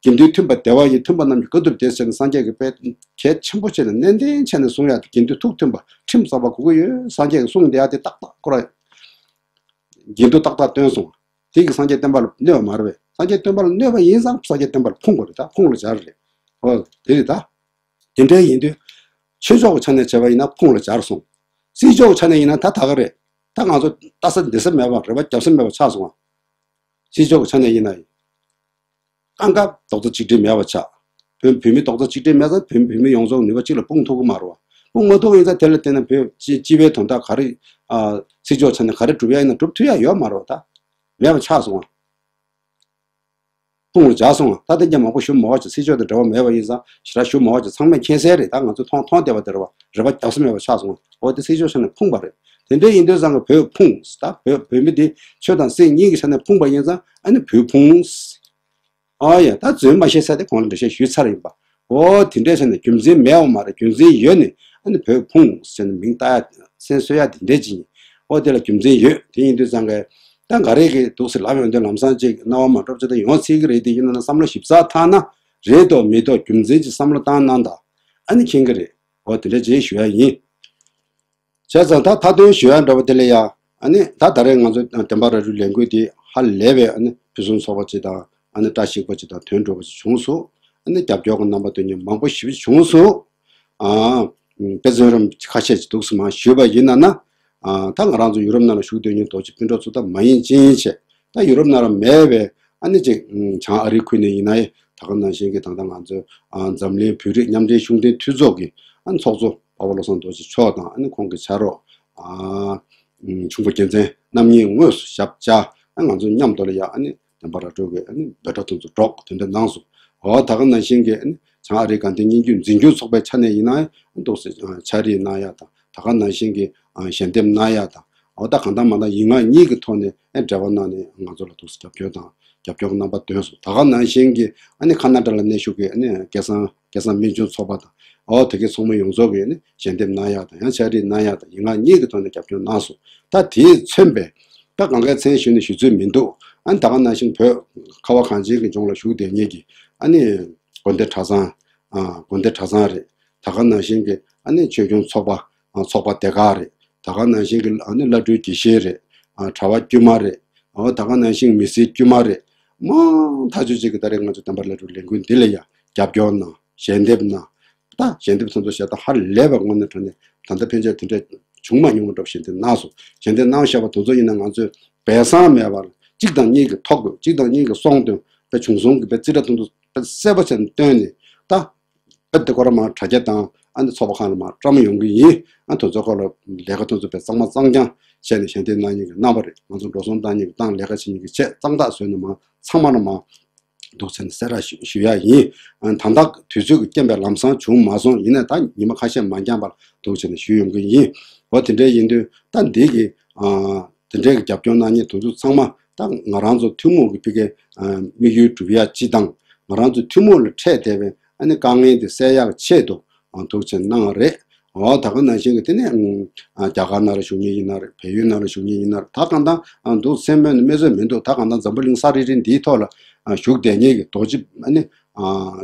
དགེ་འདུན་མཐུན་པ་བདེ་བ་ཡིན། མཐུན་པ་རྣམས་ཀྱི་དགའ་ཐོབ་བདེ་ཟེར་ནས་སངས་རྒྱས་ཀྱིས་དཔེ་གལ་ཆེན་པོ་བྱས་ནས་ནན་ཏན་བྱས་ནས་གསུང་ཡག་དེ་དགེ་འདུན་ཐུགས་མཐུན་པ་ཁྲིམས་གཙང་བ་དགོས་ཀྱི་ཡོད། སངས་རྒྱས་ཀྱི་གསུང་དེ་ཡག་དེ་ཏག་ཏག་ཁོ་ར་འགལ་འདུ་ཏག་ཏག་སྟོན་སོང་། དེ་གིས་སངས་རྒྱས་བསྟན་པ་ལ་གནོད་པ་མ་རེད་པས། སངས་རྒྱས་བསྟན་པ་ལ་གནོད་པ་ཡིན་ཙང་སངས་རྒྱས་བསྟན་པ་ལ་ཕུང་དགོས་རེད། ད་ཕུང་ལ་སྦྱར་རེད། ཨོ་དེ་རེད་ད། དེ་འདྲ་ཡིན་དུས། ཆོས་ཕྱོགས་ཀྱི་ཆ་ནས་བྱས་པ་ཡིན་ན་ཕུང་ལ་སྦྱར་སོང་། སྲིད་ཕྱོགས་ཀྱི་ཆ་ནས་ཡིན་ན་ད་ད་ག་རེད། ད་ང་ཚོ་ལྟ་ས་འདི་ས་མེད་པ། རེ་བ་རྒྱབ་ས་མེད་པ་ཆགས་སོང་བ། སྲིད་ཕྱོགས་ཀྱི་ཆ་ནས་ཡིན་ན་ཡིན། སྐབས་འགའ་རྡོག་རྩ་གཅིག་སྒྲིལ་མེད་པ་ཆགས། བོད་བོད་མི་རྡོག་རྩ་གཅིག་སྒྲིལ་མེད་ཙང་བོད་བོད་མི་ཡོངས་རྫོགས་ནུས་པ་གཅིག་ལ་སྤུངས་ཐུབ་ཀྱི་མ་རེད་བ། སྤུངས་མ་ཐུབ་པ་ཡིན་ཙང་དེ་ལ་བརྟེན་ནས་བོད་སྤྱི་སྤྱི་པའི་དོན་དག་ག་རེ། ཨ། སྲིད་ཕྱོགས་ཆ་ནས་ག་རེ་སྒྲུབ་ཡ་ཡིན་ན་སྒྲུབ་ཐུབ་ཡ་ཡོད་མ་རེད་བ། ད་མེད་པ་ཆགས་སོང་བ། ཕུང་ལ་སྦྱར་སོང་བ། ད་ལྟ་ཀྱང་མང་པོ་ཞུ་མ་བ་ཅིག་སྲིད་ཕྱོགས་དང་འབྲེལ་བ་མེད་པ་ཡིན་ཙང་ཞེ་དྲག་ཞུ་མ་བ་ཅིག་ཚང་མས་མཁྱེན་གསལ་རེད། ད་ང་ཚོས་མཐོང་མཐོང་བསྡད་པ་དེ་རེད་བ། རེ་བ་རྒྱག་ས་མེད་པ་ཆགས་སོང་བ། འོ་དེ་སྲིད་ཕྱོགས་ཆ་ནས་ཕུང་པ་རེད། དེ་འདྲ་ཡིན་དུས་ཙང་གི་བོད་ཕུང་། ད་བོད་བོད་མི་དེ་ཆོས་དང་སྲིད་གཉིས་ཀྱི་ཆ་ནས་ཕུང་པ་ཡིན་ཙང་ཨ་ནི་བོད་ཕུང་། ཨ་ཡ། ད་རྫུན་མ་བཤད་ས་དེ་གོང་ལ་འགྲེལ་བཤད་ཞུས་ཚར་ཡིན་པ། འོ་དེ་འདྲའི་ཆ་ནས་རྒྱུ་མཚན་མེད་པ་མ་རེད། རྒྱུ་མཚན་ཡོད་ནས་ཨ་ནི་བོད་ཕུང་ཟེར་ནས་མིང་བཏགས་ཡ་སེམས་གསོ་ཡ་དེ་འདྲས་ཅིག་ཡིན། འོ་དེ་ལ་རྒྱུ་མཚན་ཡོད། དེ་ཡིན་དུས་ཙང་གི་ད་ག་རེ་གི་འདུག་སེ་ལབ་ཡོང་དུས་ལམ་སང་ཅིག་སྣང་བ་མ་འགྲོ་ཅིག་ད་ཡོང་སྲིད་ཀྱི་རེད། དེ་ཡིན་ན་བསམ་བློ་ཞིབ་ཚགས་བཏང་ན་རེད་དོ་མི་དོ་རྒྱུ་མཚན་ཅིག་བསམ་བློ་བཏང་གནང་དང་ཨ་ནི་མཁྱེན་གི་རེད། འོ་དེ་འདྲ་ཅིག་ཞུ་ཡ་ཡིན། བྱས་ཙང་ད་མཐའ་དོན་ཞུ་ཡ་འདྲ་བོ་དེ་ལ་ཡ། ཨ་ནི་ད་ད་རེས་ང་ཚོ་བདེན་པ་ར་སྤྲོད་ལས་འགུལ་འདི་ཧ་ལས་པའི་ཨ་ནི་ཕུན་སུམ་ཚོགས་པ་ཅིག་དང་ཨ་ནི་བཀྲ་ཤིས་པ་ཅིག་དང་དོན་འགྲུབ་པ་ཅིག་བྱུང་སོང་། ཨ་ནི་རྒྱབ་སྐྱོར་གྱི་རྣམ་པ་སྟོན་མཁན་མང་པོ་ཞེ་པོ་བྱུང་སོང་། ཨ། དཔེ་མཚོན་རམ་ཁ་ཤས་ཅིག་འདུག་སེ་མར་ཞུས་པ་ཡིན་ན་ན། ཨ། ད་ང་རང་ཚོ་ཡུ་རོབ་ནང་ལ་བཞུགས་སྡོད་མཁན་རྡོ་རྗེ་སྤུན་གྲོགས་ཚོ་ད་མ་ཡིན་ཅི་ཡིན་བྱས། ད་ཡུ་རོབ་ནང་ལ་མེད་པའི་ཨ་ནི་ཅིག་བྱང་ཨ་རི་ཁུལ་ནས་ཡིན་ན་ཡང་ད་ག་ནང་བཞིན་གྱི་ད་ལྟ་ང་ཚོའི་ཨ་འཛམ་གླིང་བོད་རིགས་མཉམ་འབྲེལ་ཤུགས་ལྡན་འཐུས་ཚོགས་ཀྱི་ཨ་ནི་ཚོགས་གཙོ་འཕགས་པ་བློ་བཟང་རྡོ་རྗེ་མཆོག་དང་ཨ་ནི་ཁོང་གི་ཕྱག་རོགས་ཨ་ཆུང་པ་རྒྱལ་མཚན་རྣམ་གཉིས་དངོས་སུ་ཞབས་བཅགས། ཨ་ང་ཚོ་མཉམ་དུ་ལ་ཡ་ཨ་ནི་བདེན་པ་ར་སྤྲོད་ཀྱི་ཨ་ནི་འབོད་སྒྲ་དེ་ཚོ་སྒྲོག་དེ་འདྲ་གནང་སོང་། འོ་ད་ག་ནང་བཞིན་གྱི་ཨ་ནི་བྱང་ཨ་རིའི་དགའ་ལྡན་སྙན་བརྒྱུད་འཛིན་སྐྱོང་ཚོགས་པའི་ཆ་ནས་ཡིན་ན་ཨ་འདུག་སེ་ཕྱག་བྲིས་གནང་ཡ་དང་། ད་ག་ནང་བཞིན་གྱི་ཨ་ཞལ་འདེབས་གནང་ཡ་དང་། འོ་ད་གང་ལྟར་མ་ལྟར་ཡིག་ངག་གཉིས་ཀྱི་ཐོག་ནས་ཨ་འབྲེལ་བ་གནང་ནས་ང་ཚོ་ལ་འདུག་སེ་རྒྱབ་སྐྱོར་དང་རྒྱབ་སྐྱོར་གྱི་རྣམ་པ་སྟོན་སོང་། ད་ག་ནང་བཞིན་གྱི་ཨ་ནི་ཁ་ན་ཌ་ལ་གནས་བཞུགས་ཀྱི་ཨ་ནི་སྐལ་བཟང་སྐལ་བཟང་སྨན་ཆུང་ཚོགས་པ་དང་། འོ་དེ་གའི་ཚོགས་མི་ཡོངས་རྫོགས་ཀྱིས་ཨ་ནི་ཞལ་འདེབས་གནང་ཡ་དང་ཡང་ཕྱག་བྲིས་གནང་ཡ་དང་ཡིག་ངག་གཉིས་ཀྱི་ཐོག་ནས་རྒྱབ་སྐྱོར་གནང་སོང་། ད་དེས་མཚོན་པའི་ད་གང་གའི་མཚན་ཞུས་ནས་ཞུ་ཚོད་མི་འདུག་ཨ་ནི་ད་ག་ནང་བཞིན་བོད་ཁ་བ་གངས་ཅན་གྱི་ལྗོངས་ལ་བཞུགས་བསྡད་མཁན་གྱི་ཨ་ནི་དགོན་སྡེ་གྲྭ་ཚང་། ཨ་དགོན་སྡེ་གྲྭ་ཚང་རེད། ད་ག་ནང་བཞིན་གྱི་ཨ་ནི་ཆོས་སྐྱོང་ཚོགས་པ། ཨ་ཚོགས་པ་སྡེ་ཁག་རེད། ད་ག་ནང་བཞིན་གྱི་ཨ་ནི་བླ་སྤྲུལ་དགེ་བཤེས་རེད། ཨ་གྲྭ་པ་དཀྱུས་མ་རེད། ཨ་ད་ག་ནང་བཞིན་མི་སེར་དཀྱུས་མ་རེད། མང་ཐག་ཆོད་ཅིག་གིས་ད་རེས་ང་ཚོ་བདེན་པ་ར་སྤྲོད་ལས་འགུལ་འདི་ལ་ཡང་རྒྱབ་སྐྱོར་གནང་། ཞལ་འདེབས་གནང་། ད་ཞལ་འདེབས་ཐོན་ཚོ་ཞལ་ད་ཧ་ལས་པའི་ངོ་ནས་དྲངས་ནས་ད་ལྟ་ཕན་ཆད་དེ་འདྲ་བྱུང་མ་མྱོང་བ་འདྲ་བོ་ཞལ་འདེབས་གནང་སོང་། ཞལ་འདེབས་གནང་བཞག་པ་དེ་ཚོ་ཡིན་ན་ང་ཚོས་སྦས་གསང་མེད་པར་གཅིག་དང་གཉིས་ཀྱི་ཐོག་ཏུ་གཅིག་དང་གཉིས་ཀྱི་གསུང་དོན་དཔེ་བྱུང་སོང་གི་དཔེ་རྩིས་ཁྲ་ཐུང་ཐུང་དཔེ་གསལ་པོ་བྱས་ནས་བཏོན་ནས་ད། ཨ་དེ་སྐོར་མར་དྲ་རྒྱ་དང་ཨ་ནི་ཚོགས་པ་ཁག་ལ་མར་བཀྲམ་ཡོང་གི་ཡིན། ཨ་དེ་ཚོ་སྐོར་ལ་ལས་ཀ་དེ་ཚོ་དཔེ་གཙང་མ་གཙང་རྐྱང་བྱས་ནས་ཞལ་འདེབས་གནང་མཁན་གྱི་རྣམ་པ་རེད། ང་ཚོ་འགྲོ་སོང་བཏང་མཁན་གྱི་བཏང་ལས་ཀ་བྱེད་མཁན་གྱི་བྱས་གཙང་དག་བཟོས་ནས་མར་ཚང་མ་ལ་མར་འདུག་བྱས་ནས་གསལ་བསྒྲགས་ཞུ་ཞུ་ཡ་ཡིན། ཨ་ད་ལྟ་དུས་ཚོད་ཀྱི་རྐྱེན་པས་ལམ་སང་བྱུང་མ་སོང་། ཡིན་ནའི་ད་ཉི་མ་ཁ་ཤས་མ་འགྱངས་པར་འདུག་བྱས་ནས་ཞུ་ཡོང་གི་ཡིན། འོ་དེ་འདྲ་ཡིན་དུས་ད་འདི་གི་ཨ། དེ་འདྲའི་རྒྱབ་སྐྱོར་གནང་མཁན་དེ་ཚོ་ཚང་མ་ད་ང་རང་ཚོ་ཐུན་མོང་གི་ཕ་གིའི་དམིགས་ཡུལ་སྒྲུབ་ཡ་སྤྱི་དང་ང་རང་ཚོ་ཐུན་མོང་ལ་འཕྲད་བསྡད་པའི་ཨ་ནི་དཀའ་ངལ་དེ་སེལ་ཡག་ཆེད་དུ་འདུག་བྱས་གནང་བ་རེད། འོ་ད་ག་ནང་བཞིན་གྱི་དེ་ནས་རྒྱ་གར་ནང་ལ་བཞུགས་མཁན་ཡིན་ན་རེད། བལ་ཡུལ་ནང་ལ་བཞུགས་མཁན་ཡིན་ན་རེད། ད་གང་ལྟར་འདུག་སེམས་པའི་ནང་སྨྲས་ཚོད་མི་འདུག་ད་གང་ལྟར་འཛམ་བུ་གླིང་ས་རིལ་རིལ་འདིའི་ཐོག་ལ་བཞུགས་བསྡད་མཁན་གྱི་རྡོ་རྗེ་ཨ་ནི།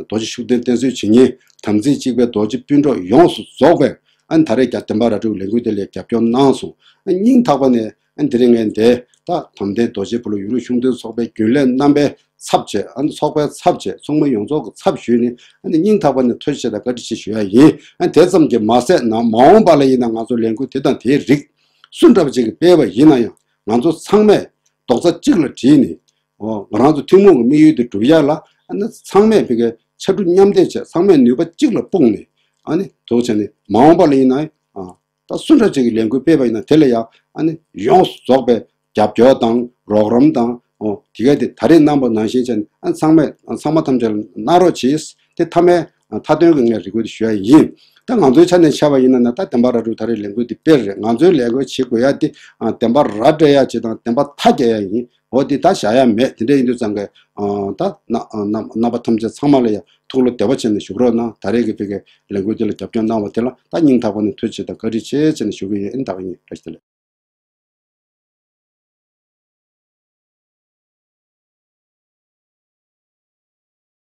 རྡོ་རྗེ་ཤུགས་ལྡན་བསྟེན་གསོལ་བྱེད་མཁན་དམ་ཚིག་གཅིག་པའི་རྡོ་རྗེ་སྤུན་གྲོགས་ཡོངས་སུ་རྫོགས་པས་ཨ་ནི་ད་རེས་ཀྱང་བདེན་པ་ར་སྤྲོད་ལས་འགུལ་དེ་ལ་རྒྱབ་སྐྱོར་གནང་སོང་། སྙིང་ཐག་པ་ནས་ཨ་ནི་དེ་རིང་ངས་འདིར་ད་དམ་ལྡན་རྡོ་རྗེ་ཕ་ལུ་ཡུལ་ལུགས་ཤུགས་ལྡན་ཚོགས་པའི་རྒྱུན་ལས་རྣམ་པའི་ཚབ་བྱས། ཨ་ནི་ཚོགས་པའི་ཚབ་བྱས། ཚོགས་མི་ཡོངས་རྫོགས་ཀྱི་ཚབ་ཞུས་ནས་ཨ་ནི་སྙིང་ཐག་པ་ནས་ཐུགས་རྗེ་ཆེ་དང་བཀའ་དྲིན་ཆེ་ཞུ་ཡ་ཡིན། ཨ་ནི་དེ་ཙམ་གྱིས་མ་ཟད་ན་མ་འོངས་པ་ལ་ཡིན་ན་ང་ཚོ་ལས་འགུལ་དེ་དང་དེའི་རིགས་སུ་འདྲ་བ་ཅིག་གིས་སྤེལ་བ་ཡིན་ན་ཡང་ང་ཚོ་ཚང་མས་རྡོག་རྩ་གཅིག་ལ་དྲིལ་ནས། འོ་ང་རང་ཚོ་ཐུན་མོང་གི་དམིགས་ཡུལ་དེ་སྒྲུབ་ཡ་ལ་ཨ་ནི་ཚང་མས་ཕ་གིའི་ཕྱར་གྲུ་མཉམ་འདེགས་བྱས། ཚང་མས་ནུས་པ་གཅིག་ལ་སྤུངས་ནས་ཨ་ནི་འདུག་བྱས་ནས་མ་འོངས་པ་ལ་ཡིན་ན་ཨ་ད་སུ་འདྲ་ཅིག་གིས་ལས་འགུལ་སྤེལ་བ་ཡིན་ན་དེ་ལ་ཡང་ཨ་ནི་ཡོངས་སུ་རྫོགས་པའི་རྒྱབ་སྐྱོར་དང་རོགས་རམ་དང་། འོ་དེ་ག་དེ་ད་རེས་གནང་པ་ནང་བཞིན་བྱས་ནས་ཨ་ཚང་མས་ཚང་མ་ཐམས་ཅད་ལ་གནང་རོགས་གྱིས། དེ་མཐའ་མའི་མཐའ་དོན་གྱི་ངས་རེ་སྐུལ་དེ་ཞུ་ཡ་ཡིན། ད་ང་ཚོའི་ཆ་ནས་བྱས་པ་ཡིན་ན་ན་ད་བདེན་པ་ར་སྤྲོད་ད་རེས་ལས་འགུལ་འདི་སྤེལ་རེད། ང་ཚོའི་ལས་འགུལ་བྱེད་དགོས་ཡ་དེ་བདེན་པ་ར་སྤྲོད་ཡ་ཅིག་དང་བདེན་པ་མཐའ་རྒྱས་ཡ་ཡིན། འོ་དེ་ད་བཞག་ཡ་མེད། དེ་འདྲ་ཡིན་དུས་ཙང་གི་ཨ་ད་རྣམ་རྣམ་རྣམ་པ་ཐམས་ཅད་ཚང་མ་ལ་ཡང་ཐུགས་བློ་བདེ་བ་བྱས་ནས་བཞུགས་རོགས་གནང་། ད་རེས་ཀྱི་ཕ་གི་ལས་འགུལ་འདི་ལ་རྒྱབ་སྐྱོར་གནང་བ་དེ་ལ་ད་སྙིང་ཐག་པ་ནས་ཐུགས་རྗེ་ཆེ་དང་བཀའ་དྲིན་ཆེ་བྱས་ནས་ཞུ་གི་ཡིན། ད་ག་ཡིན། བཀྲ་ཤིས་བདེ་ལེགས།